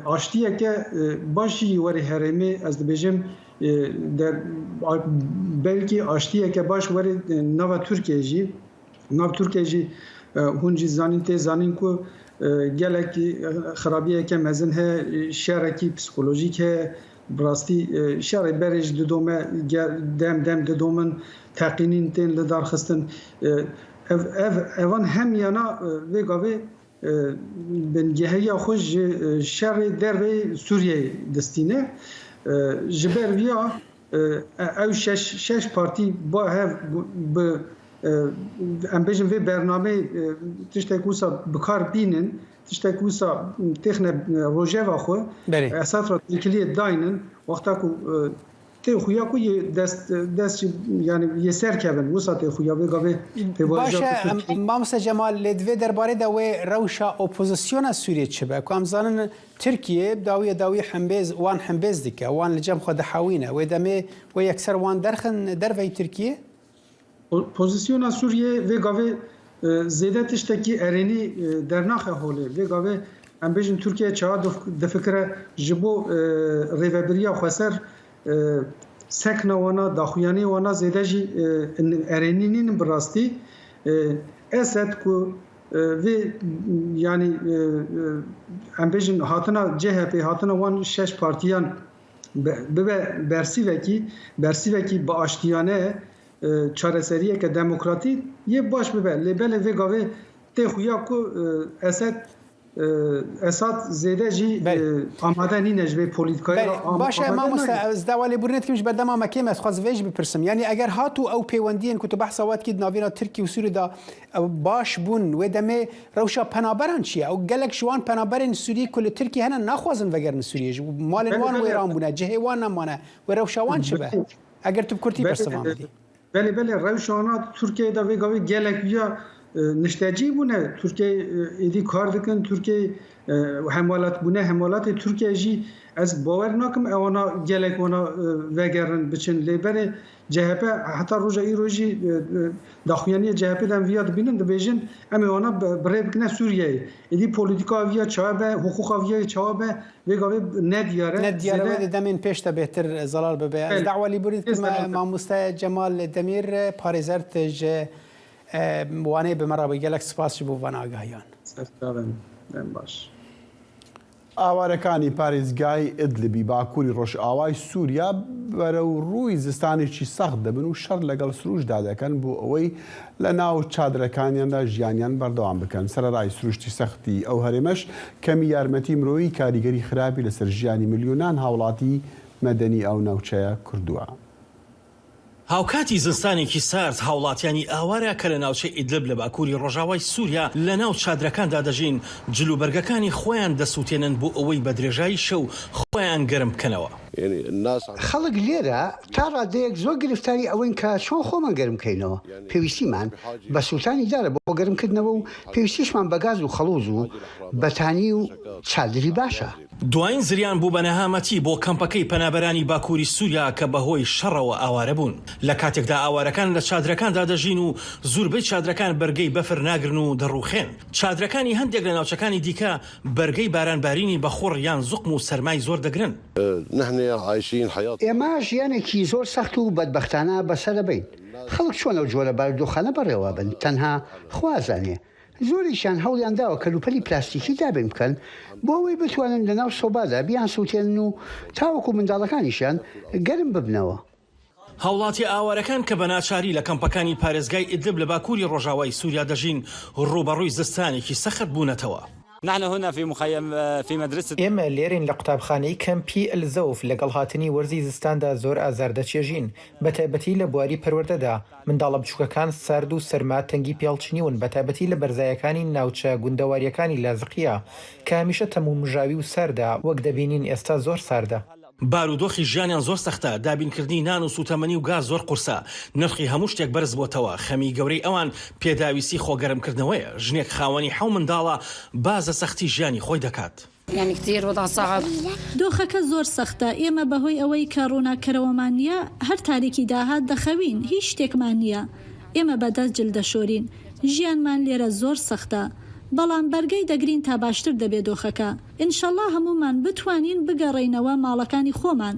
aştiyeke baş jî were herêmê ez dibêjim belkî aştiyeke baş were nava Tirkiyeyê jî. Nav Tirkiyeyê jî hûn jî zanîn tê zanîn ku gelekî xirabiyeke mezin heye, şerekî psîkolojîk heye. Bi rastî şerê berê jî didome, dem dem didomin, teqînîn tên lidarxistin. Ev ev evan hem yana vê gavê bingehiya xwe ji şerê derveyê Sûriyeyê distîne. Ji ber viya Ew şeş şeş partî ba hev bi em bêjin vê bernameyê tiştek wisa bi kar bînin, tiştek wisa têxine rojeva xwe, Esad re têkiliyê daynin wexta ku tê xuya ku yê dest dest jî yanî yê serkevin wisa tê xuya vê gavê pêvajoya ku Baş e Mamoste Cemal lê di vê derbarê de wê rewşa opozisyona Sûriyê çi be ku em zanin Tirkiye bi dawiya dawî hembêz wan hembêz dike, wan li cem xwe dihewîne. Wê demê wê yekser wan derxin derveyî Tirkiyê? Pozîsyona Sûriyê vê gavê zêde tiştekî erênî dernaxe holê. Vê gavê em bêjin Tirkiye çawa difikire ji bo rêvebiriya xweser sekna wan a daxuyaniyê wan a zêde jî erênî nînin bi rastî. Esed ku Vê yanî em bêjin hatina CHP'ê hatina wan şeş partiyan bibe bersîvekî, bersîvekî bi aştiyane çareseriyeke demokratîk yê baş bibe. Lê belê vê gavê tê xuya ku Esed Esad zêde jî amade nîne ji vê polîtîkayê re amade Baş e mamoste ez dawa lêborînê dikim ji ber dema me kêm ez dixwazim vê jî bipirsim. Yanî eger hat û ew pêwendiyên ku tu behsa we dikî di navbîna Tirkiye û Sûriyê de Ew baş bûn. Wê demê rewşa penaberan çi ye? Ew gelek ji wan penaberên Sûrî ku li Tirkiyê hene naxwazin vegerin Sûriyê ji malên wan wêran bûne, cihê wan nemane. Wê rewşa wan çi be? Eger tu bi kurtî pirsivan bidî. Belê belê rewşa wan a Tirkiyeyê de vê gavê gelek wiya niştecî bûne. Tirkiyeyê êdî kar dikin, Tirkiyeyê hemwelat bûne. Hemwelatê Tirkiyeyê jî ez bawer nakim ewana gelek wana vegerin biçin. Lê belê CHP heta roja îro jî daxuyaniyê CHP'ê de em viya dibînin dibêjin em ê wana bi rê bikine Sûriyeyê. Êdî polîtîka viya çawa be, hiqûqa viyayê çawa be vê gavê ne diyar e. Ne diyar e wê di demên pêş de bêhtir zelal bibe. Ez dawa lîborî dikim mamoste Cemal Demîr parêzer ji Wanê bi me re bû. Gelek spas ji bo van agahiyan. Serçavên dem baş. ئاوارەکانی پارێزگای ئیدلبی باکووری ڕۆژئاوای سووریا بەرەوڕووی زستانێکی سەخت دەبن و شەڕ لەگەڵ سروشتدا دەکەن بۆ ئەوەی لە ناو چادرەکانیاندا ژیانیان بەردەوام بکەن. سەرەڕای سروشتی سەختی ئەو هەرێمەش، کەمی یارمەتی مرۆیی کاریگەری خراپی لەسەر ژیانی ملیۆنان هاوڵاتی مەدەنی ئەو ناوچەیە کردووە. هاوکاتی زستانێکی سارد، هاوڵاتیانی ئاوارە کە لە ناوچەی ئیدلب لە باکووری ڕۆژاوای سووریا لەناو چادرەکاندا دەژین، جلوبەرگەکانی خۆیان دەسووتێنن بۆ ئەوەی بە درێژایی شەو خۆیان گەرم بکەنەوە. خەڵک لێرە تا ڕادەیەک زۆر گرفتاری ئەوەین کە چۆن خۆمان گەرم کەینەوە، پێویستیمان بە سووتانی دارە بۆ خۆگەرمکردنەوە و پێویستیشمان بە گاز و خەڵووز و بەتانی و چادری باشە. دوایین زریان بوو بە نەهامەتی بۆ کەمپەکەی پەنابەرانی باکووری سووریا کە بەهۆی شەڕەوە ئاوارە بوون، لە کاتێکدا ئاوارەکان لە چادرەکاندا دەژین و زوربەی چادرەکان بەرگەی بەفر ناگرن و دەڕووخێن. چادرەکانی هەندێک لە ناوچەکانی دیکە بەرگەی بارانبارینی بەخوڕ یان زوقم و سەرمای زۆر دەگرن. ئێمە ژیانێکی زۆر سەخت و بەدبەختانە بەسەرەبەین. خەڵک چۆن ئەو جۆرە بارودۆخانە بەڕێوەبەن تەنها خوا ئەزانێ. زۆرێکیان هەوڵیان داوە کەلوپەلی پلاستیکی دابین بکەن بۆ ئەوەی بتوانن لەناو سۆبادا بیانسووتێنن و تاوەکو منداڵەکانیشیان گەرم ببنەوە. هاوڵاتیە ئاوارەکان کە بە ناچاری لە کەمپەکانی پارێزگای ئیدلب لە باکووری ڕۆژاوای سووریا دەژین، ڕووبەڕووی زستانێکی سەخت بوونەتەوە. ئێمە لێرەین لە قوتابخانەی کەمپی ئەلزەوف، لەگەڵ هاتنی وەرزی زستاندا زۆر ئازار دەچێژین، بەتایبەتی لە بواری پەروەردەدا، منداڵە بچووکەکان سارد و سەرما تەنگی پێهەڵچنیون بەتایبەتی لە بەرزایەکانی ناوچە گوندەوارییەکانی لازقیە کە هەمیشە تەمومژاوی و ساردە، وەک دەبینین ئێستا زۆر ساردە. بارودۆخی ژیانیان زۆر سەختە، دابینکردنی نان و سووتەمەنی و گاز زۆر قورسە، نرخی هەموو شتێک بەرزبۆتەوە، خەمی گەورەی ئەوان پێداویستی خۆگەرمکردنەوەیە، ژنێک خاوەنی حەو منداڵە باس لە سەختی ژیانی خۆی دەکات. دۆخەکە زۆر سەختە، ئێمە بەهۆی ئەوەی کە ڕووناککەرەوەمان نییە، هەر تاریکی داهات دەخەوین، هیچ شتێکمان نییە، ئێمە بە دەست جل دەشۆرین، ژیانمان لێرە زۆر سەختە، بەڵام بەرگەی دەگرین تا باشتر دەبێ دۆخەکە. ئینشەڵا هەموومان بتوانین بگەڕێینەوە ماڵەکانی خۆمان.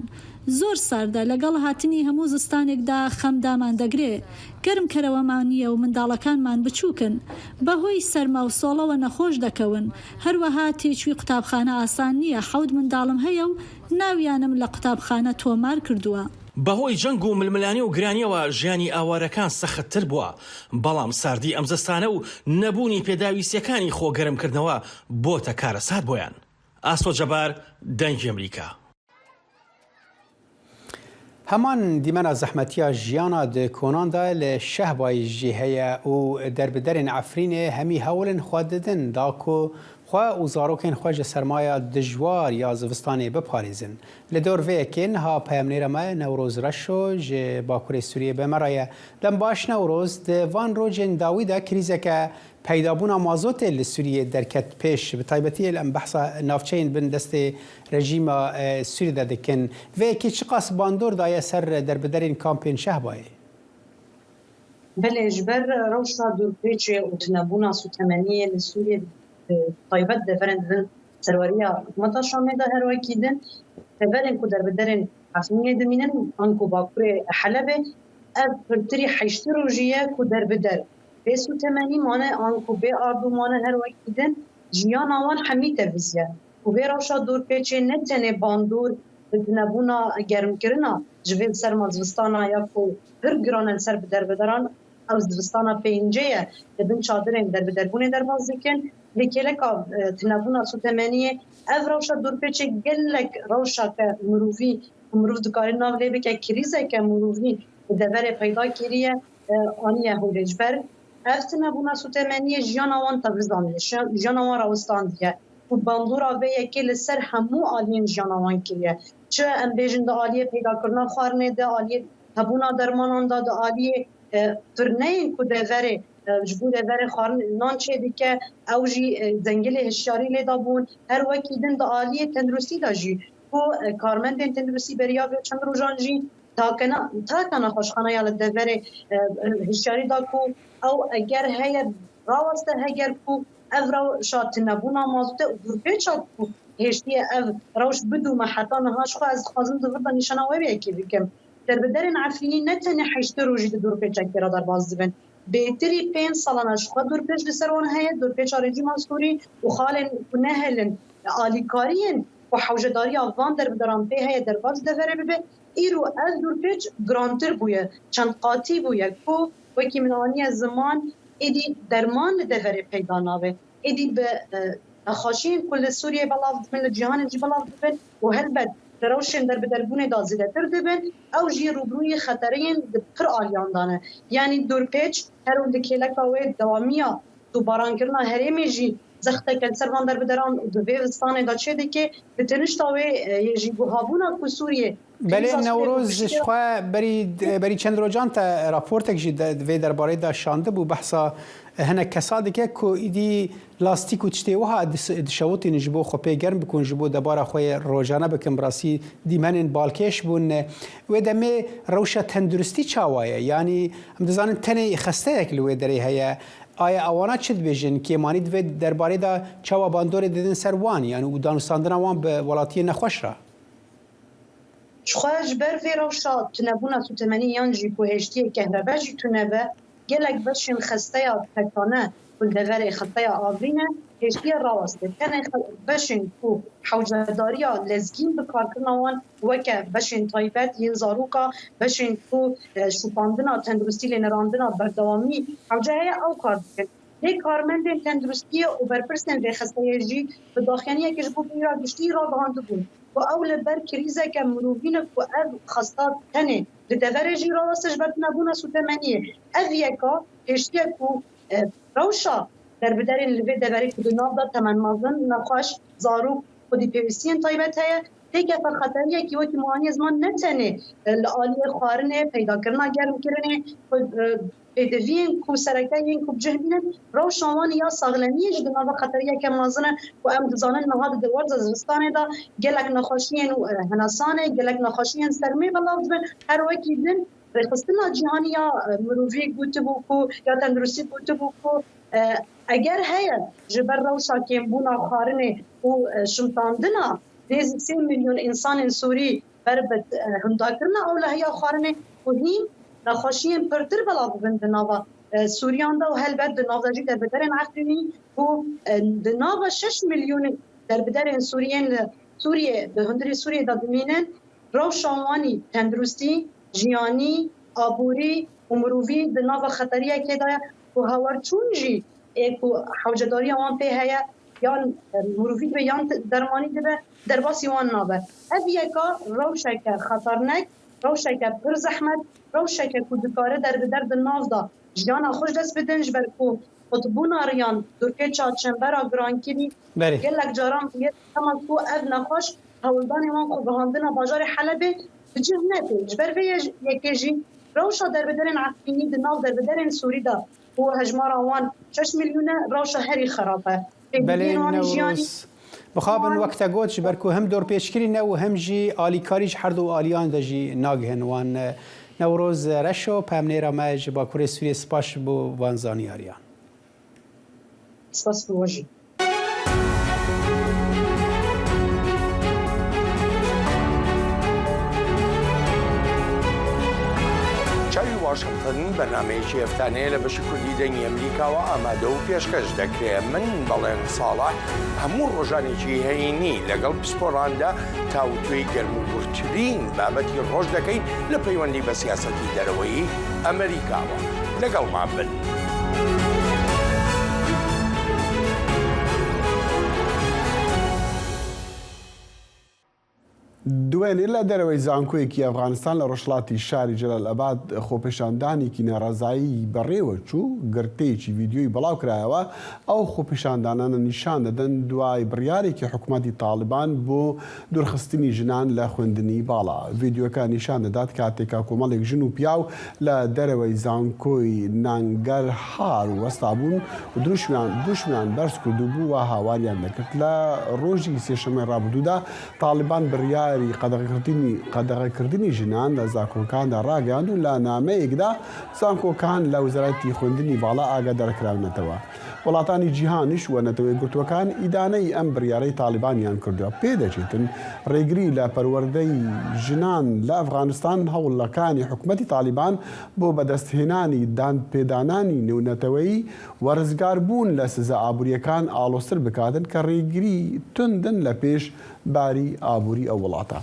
زۆر ساردە، لەگەڵ هاتنی هەموو زستانێکدا خەم دامان دەگرێ. گەرمکەرەوەمان نییە و منداڵەکانمان بچووکن. بەهۆی سەرما و سۆڵەوە نەخۆش دەکەون. هەروەها تێچووی قوتابخانە ئاسان نییە، حەوت منداڵم هەیە و ناویانم لە قوتابخانە تۆمار کردووە. بەهۆی جەنگ و ململانێ و گرانییەوە ژیانی ئاوارەکان سەختتر بووە، بەڵام ساردی ئەم زستانە و نەبوونی پێداویستییەکانی خۆ گەرمکردنەوە بۆتە کارەسات بۆیان. ئاسۆ جەبار، دەنگی ئەمریکا. هەمان دیمەنا زەحمەتیا ژیانا di konan de li Şehbayê jî heye û derbiderên Efrînê hemî hewlên xwe didin da ku xwe û zarokên xwe ji sermaya dijwar ya zivistanê biparêzin. Li dor vê yekê niha peyamnêra me Newroz Reşo ji Bakurê Sûriyê bi me re ye. Dem baş Newroz, di van rojên dawî de krîzeke Peydabûna mazotê li Sûriyê derket pêş, bi taybetî em behsa navçeyên bin destê rejîma Sûriyê de dikin. Vê yekê çiqas bandor daye ser derbiderên kampên Şehbayê? Belê, ji ber rewşa dorpêçê û tunebûna sotemeniyê li Sûriyê bi taybet deverên di bin serweriya hikûmeta Şamê de her wekî din deverên ku derbiderên Efrînê dimînin anku bakurê Helebê ev pirtirî 80 rojî ye ku derbider Bê sotemenî mane an ku bê ardû mane her wekî din jiyana wan hemî teviziye û vê rewşa dorpêçê ne tenê bandor bi tinebûna germkirina ji vê serma zivistana ya ku pir giran e li ser bi derbideran ew zivistana pêncê ye li bin çadirên derbiderbûnê derbas dikin lê kêleka tinebûna sotemeniyê ev rewşa dorpêçê gelek rewşake mirovî ku mirov dikare nav lê bike krîzeke mirovî li deverê peyda kiriye. Aniye holê ji ber ev tinebûna sotemeniyê jiyana wan tevizandiye, jiyana wan rawistandiye û bandora vê yekê li ser hemû aliyên jiyana wan kiriye. Çi em bêjin di aliyê peydakirina xwarinê de, aliyê hebûna dermanan de, di aliyê firneyên ku deverê ji bo deverê xwarin nan çêdike ew jî zengilê hişyarî lê dabûn. Her wekî din di aliyê tenduristî de jî ku karmendên tenduristî beriya vê çend rojan jî Taka nexweşxaneya li deverê hişyarî da ku ew eger heye raweste heger ku ev rewşa tinebûna mazotê û dorpêça ku hêştiye ev rewş bidûme heta niha ji xwe ez dixwazim di vir de nîşana wê yekê bikim. Derbiderên Efrînî ne tenê 80 rojî di dorpêçekê re derbas dibin. Bêtirî pênc salan e ji xwe dorpêç li ser wan heye, dorpêça rejîma Sûrî û xalên ku nehêlin. alîkariyên ku hewcedariya van derbideran pê heye derbas deverê bibe, îro ev dorpêç girantir bûye, çendqatî bûye ku wekî min aniye ziman êdî derman li deverê peyda nabe. Êdî bi nexweşiyên ku li Sûriyeyê belav dibin, li cîhanê jî belav dibin û helbet di rewşên derbiderbûnê de zêdetir dibin, ew jî rûbirûyê xetereyên di pir aliyan de ne. Yanî dorpêç her û li kêleka wê dewamiya topbarankirina herêmê jî zexteke li ser van derbideran û di vê zistanê de çêdike. Bi tenişta wê yê jî guhabûna ku Sûriyê Belê Newroz ji xwe berî berî çend rojan te raportek jî di vê derbarê de şandibû behsa hinek kesa dike ku îdî lastîk û tiştê wiha dişewitînin ji bo xwe pê germ bikin ji bo debara xwe yê rojane bikin bi rastî dîmenên balkêş bûn. Wê demê rewşa tenduristî çawa ye? Yanî em dizanin tenê xesteyek li wê derê heye. Aya ewana çi dibêjin? Kêmanî di vê derbarê de çawa bandorê didin ser wan yanî û danûstandina wan bi welatiyên nexweş re? Jixwe ji ber vê rewşa tunebûna sotemenî yan jî ku hêjtiyê kehrebe jî tune be, gelek beşên xesteya tekane ku li deverê xesteya avrîn e, hêjtiye rawestê. Tenê beşên ku hewcedariya lezgîn bi karkirina wan weke beşên taybet yên zaroka, beşên ku şopandina tenduristî lênirandina berdewamî hewce heye ew kar dikin. Lê karmendên tenduristiyê û berpirsên vê xesteyê jî bi daxuyaniyekê ji bo bîra giştî ragihandibûn ku ew li ber krîzeke mirovî ne ku ev xesta tenê li deverê jî raweste ji ber tunebûna sotemeniyê. Ev yeka pêştiye ku rewşa derbiderên li vê deverê ku di nav de temenmezin, nexweş, zarok, xwedî pêwîstiyên taybet heye, têkefe xeteriyekî wekî muaniyê ziman ne tenê li aliyê xwarinê, peydakirina germkirinê, Pêdiviyên ku sereke yên ku bi cih bînin, rewşa wan ya saxlemiyê jî di nava xeteriyeke mezin e ku em dizanin niha di werza zivistanê de gelek nexweşiyên henesanê, gelek nexweşiyên sermê belav dibin. Her wekî din Rêxistina Cîhanî ya Mirovî gotibû ku ya Tenduristî gotibû ku eger heye ji ber rewşa kêmbûna xwarinê û şimtandina nêzî sê milyon însanên Sûrî ber bi hindakirina ewlehiya xwarinê ku hîn nexweşiyên pirtir belav bibin di nava Sûriyan de û helbet di nav de jî derbiderên Efrînî ku di nava şeş milyon derbiderên Sûrî yên li Sûriyê di hundirê Sûriyê de dimînin, rewşa wan î tenduristî, jiyanî, aborî û mirovî di nava xeteriyekê de ye ku hewerçûn jî ê ku hewcedariya wan pê heye yan mirovî dibe yan dermanî dibe derbasî wan nabe. Ev yeka rewşeke xeternek, rewşeke pir zehmet, rewşeke ku dikare derbider di nav de jiyana xwe ji dest bidin ji ber ku qutbûna riyan, dorpêça çembera girankirî gelek caran bûye sedema ku ev nexweş hewldanên wan xwe gihandina bajarê Helebê bi cih neke. Ji ber vê yekê jî rewşa derbiderên Efrînî di nav derbiderên Sûrî de Ku hejmara wan şeş milyon e, rewşa herî xerab e. Belê Newroz, mixabin wek te got ji ber ku him dorpêçkirî ne û him jî alîkarî ji her du aliyan de jî nagihin wan. Newroz Reşo, peyamnêra me ji Bakurê Sûriyê spas ji bo van zanyariyan. Spas bi we jî. چاوی واشنتن بەرنامەیەکی هەفتانەیە لە بەشی کوردی دەنگی ئەمریکاوە ئامادە و پێشکەش دەکرێ من بەڵێن ساڵح هەموو ڕۆژانێکی هەینی لەگەڵ پسپۆڕاندا تاوتوێی گەرم و گوڕترین بابەتی ڕۆژ دەکەین لە پەیوەندی بە سیاسەتی دەرەوەیی ئەمریکاوە لەگەڵمان بن. دوێنێ لە دەرەوەی زانکۆیەکی ئەفغانستان لە ڕۆژهەڵاتی شاری جەلالئاباد خۆپێشاندانێکی ناڕەزایی بەڕێوەچوو، گرتەیەکی ڤیدیۆیی بڵاوکرایەوە، ئەو خۆپیشاندانانە نیشان دەدەن دوای بڕیارێکی حکومەتی تاڵیبان بۆ دوورخستنی ژنان لە خوێندنی باڵا. ڤیدیۆکە نیشان دەدات کاتێک کە کۆمەڵێک ژن و پیاو لە دەرەوەی زانکۆی نانگەرهار وەستابوون و دروشمیان دروشمیان بەرز کردبوو و هاواریان دەکرد. لە ڕۆژی سێشەممەی ڕابردوودا تاڵیبان بڕیاری قەدەغەکردنی قەدەغەکردنی ژنان لە زانکۆکاندا ڕاگەیاند و لە نامەیەکدا زانکۆکان لە وەزارەتی خوێندنی باڵا ئاگادارکراونەتەوە. وڵاتانی جیهانیش و نەتەوەیەکگرتووەکان ئیدانەی ئەم بڕیارەی تاڵیبانیان کردووە. پێدەچێتن ڕێگری لە پەروەردەی ژنان لە ئەفغانستان هەوڵەکانی حکومەتی تاڵیبان بۆ بەدەستهێنانی دانپێدانانی نێونەتەوەیی و ڕزگاربوون لە سزا ئابوورییەکان ئاڵۆزتر بکاتن کە ڕێگری توندن لە پێش باری ئابووری ئەو وڵاتە.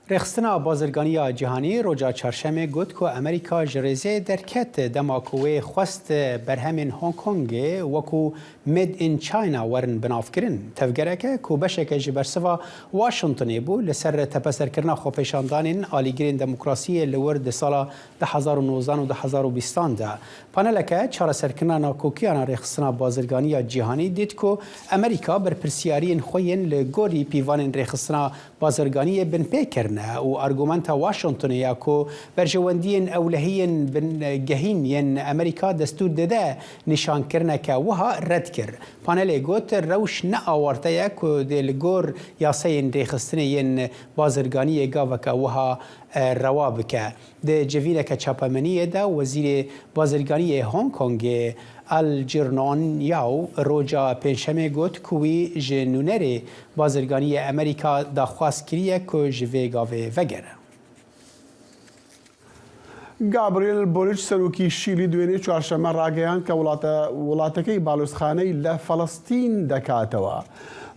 Rêxistina Bazirganiya Cîhanî roja Çarşemê got ku Amerîka ji rêzê derket dema ku wê xwest berhemên Hong Kongê wekû Made in China werin binavkirin. Tevgereke ku beşeke ji bersiva Washingtonê bû li ser tepeserkirina xwepêşandanên alîgirên demokrasiyê li wir di sala 2019 û 2020 de. Paneleke çareserkirina nakokiyan a Rêxistina Bazirganiya Cîhanî dît ku Amerîka berpirsiyariyên xwe yên li gorî pîvanên Rêxistina Bazirganiyê binpê kirine û argumenta Washingtonê ya ku berjewendiyên ewlehiyên bingehîn yên Amerîka destûr dide nîşankirineke wiha red kir. Panelê got, rewş ne awarte ye ku dê li gor yaseyên rêxistinê yên bazirganiyê gaveke wiha rewa bike. Di civîneke çapemeniyê de Wezîrê Bazirganiyê Hong Kongê Algernon Yau roja Pêncşemê got ku wî ji nûnerê bazirganiyê Amerîka daxwaz kiriye ku ji vê gavê vegere. Gabriel Boric Serokî Şîlî دوێنێ چوارشەممە ڕاگەیاند کە وڵاتەکەی باڵیۆزخانەی لە فەڵەستین دەکاتەوە.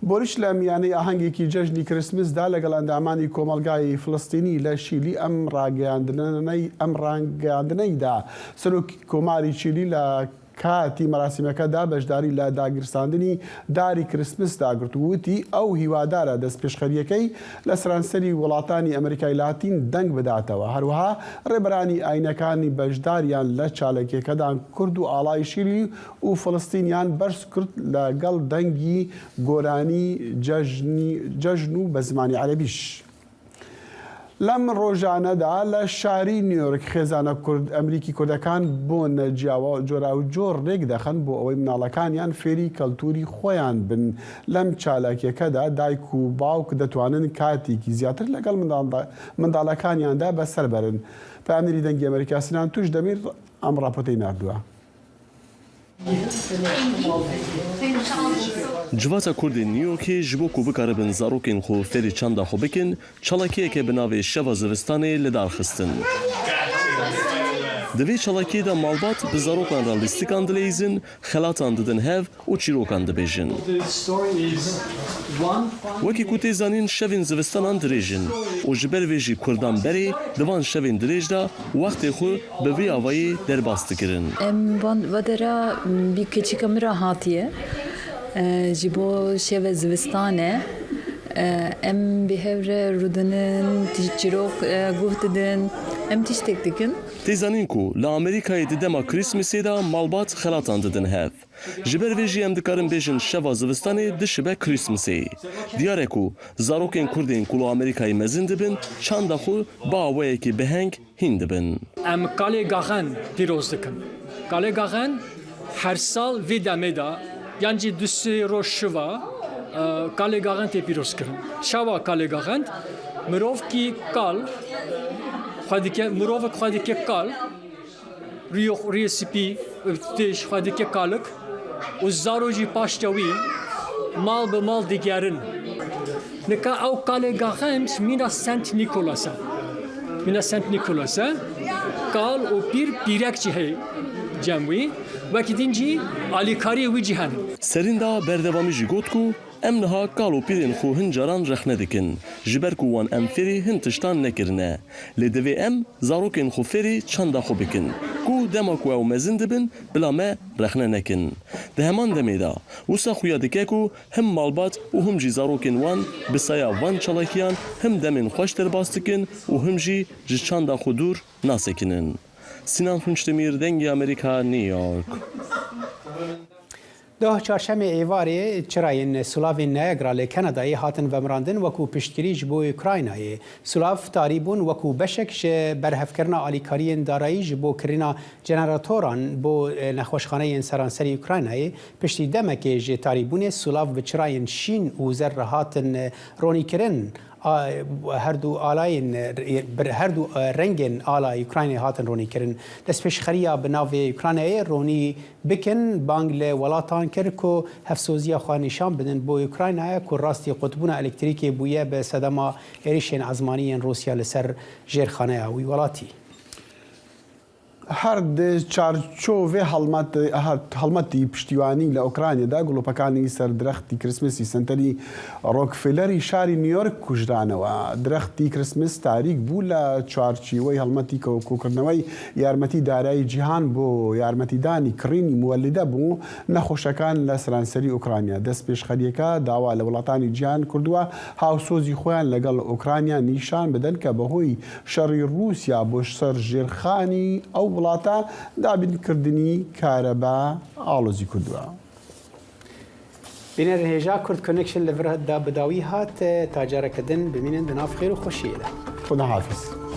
بۆریچ لە میانەی ئاهەنگێکی جەژنی کریسمسدا لەگەڵ ئەندامانی کۆمەڵگای فلستینی لە شیلی ئەم ڕاگەیاندنەی دا. سەرۆک کۆماری چیلی لە کاتی مەراسیمەکەدا بەشداری لە داگیرساندنی داری کریسمسدا گرت و وتی ئەو هیوادارە دەستپێشخەرییەکەی لە سەرانسەری وڵاتانی ئەمریکای لاتین دەنگ بداتەوە. هەروەها ڕێبەرانی ئاینەکانی بەشداریان لە چاالکیەکەدان کرد و ئاڵای شیلی و فلستینیان بەرز کرد لە گەڵ دەنگی گۆرانی جەژنی جەژن و بە زمانی عەرەبیش. لەم ڕۆژانەدا لە شاری نیویۆرک خێزانە کورد ئەمریکی کوردەکان بۆنە جیاوە جۆراوجۆر ڕێک دەخەن بۆ ئەوەی مناڵەکانیان فێری کەلتوری خۆیان بن لەم چالاکیەکەدا دایک و باوک دەتوانن کاتێکی زیاتر لەگەڵ منداڵەکانیاندا بەسەر بەرن. پەیامنێری دەنگی ئەمریکا سنان توش دەمیر ئەم ڕاپۆرتەی ناردووە. Civata Kurdên New Yorkê ji bo ku bikaribin zarokên xwe fêrî çanda xwe bikin, çalakiyeke bi navê Şeva Zivistanê li dar xistin. Di vê çalakiyê de malbat bi zarokan re lîstikan dileyîzin, xelatan didin hev û çîrokan dibêjin. Wekî ku tê zanîn şevên zivistanan dirêj in û ji ber vê jî Kurdan berê di van şevên dirêj de wextê xwe bi vê avayê derbas dikirin. Em van va dera bî keçika min re hatiye ji bo şeve zivistane em bi hev re rûdinin, çîrok guh didin, em tiştek dikin. Tê zanîn ku li Amerîkayê di dema Krîsmisê de malbat xelatan didin hev. Ji ber vê jî em dikarin bêjin şeva zivistanê dişibe Krîsmisê. Diyar e ku zarokên Kurdên ku li Amerîkayê mezin dibin, çanda xwe bi awayekî biheng hîn dibin. Em Kalê Gaxen pîroz dikin. Kalê Gaxen her sal vê demê de yan jî du sê roj şiva Kalê Gaxen tê pîrozkirin. Çawa Kalê Gaxen? Mirovkî kal xwe dike, mirovek xwe dike kal. Rûyê rûyê spî tê ji xwe dike kalik û zaro jî paşta wî mal bi mal digerin. Nika ew kalê gaxend mîna Sent Nîkolas e. Mîna Sent Nîkolas e. Kal û pîr pîrek jî heye cem wî. Wekî din jî alîkariyê wî jî hene. Serînda berdewamî jî got ku Em niha kal û pîrên xwe hin caran rexne dikin, ji ber ku wan em fêrî hin tiştan nekirine. Lê divê em zarokên xwe fêrî çanda xwe bikin ku dema ku ew mezin dibin bila me rexne nekin. Di heman demê de wisa xuya dike ku him malbat û him jî zarokên wan bi saya van çalakiyan him demên xweş derbas dikin û him jî ji çanda xwe dûr nasekinin. Sinan Tunçdemîr, Dengê Amerîka, New York. Doh çarşemê êvarê çirayên Sulavên Niagara li Kanadayê hatin vemirandin wekû piştgirî ji bo Ukraynayê. Sulav tarî bûn wekû beşek ji berhevkirina alîkariyên darayî ji bo kirîna jeneratoran bo nexweşxaneyên seranserî Ukraynayê. Piştî demekê ji tarîbûnê sulav bi çirayên şîn û zer re hatin ronîkirin. هەردوو ئالایên هەردوو rengên ala Ukraynayê hatin ronîkirin. Destpêşxeriya bi navê Ukraynayê ronî bikin bang li welatan kir ku hevsoziya xwe nîşan bidin bo Ukraynaya ku rastî qutbûna elektrîkê bûye bi sedema êrişên ezmanî yên Rûsya li ser jêrxaneya wî welatî. هەر di چارچۆڤێ هەڵمەتی پشتیوانی لە ئۆکرانیادا گڵۆپەکانی سەر درەختی کریسمسی سەنتەری ڕۆکفیلەری شاری نیویۆرک کوژرانەوە. درەختی کریسمس تاریک بوو لە چوارچیوەی هەڵمەتی کۆکردنەوەی یارمەتی دارایی جیهان بۆ یارمەتیدانی کڕینی موەلیدە بۆ نەخۆشەکان لە سەرانسەری ئۆکرانیا. دەستپێشخەرییەکە داوا لە وڵاتانی جیهان کردووە هاوسۆزی خۆیان لەگەڵ ئۆکرانیا نیشان بدەن کە بەهۆی شەڕی ڕووسیا بۆ سەر ژێرخانی ئەو وڵاتە دابینکردنی کارەبا ئاڵۆزی کردووە. بینەرên hêja Kurd Connection li vir da bi dawî hat. Ta careke din bimînin di nav xêr û xweşiyê de. Xuda hafiz.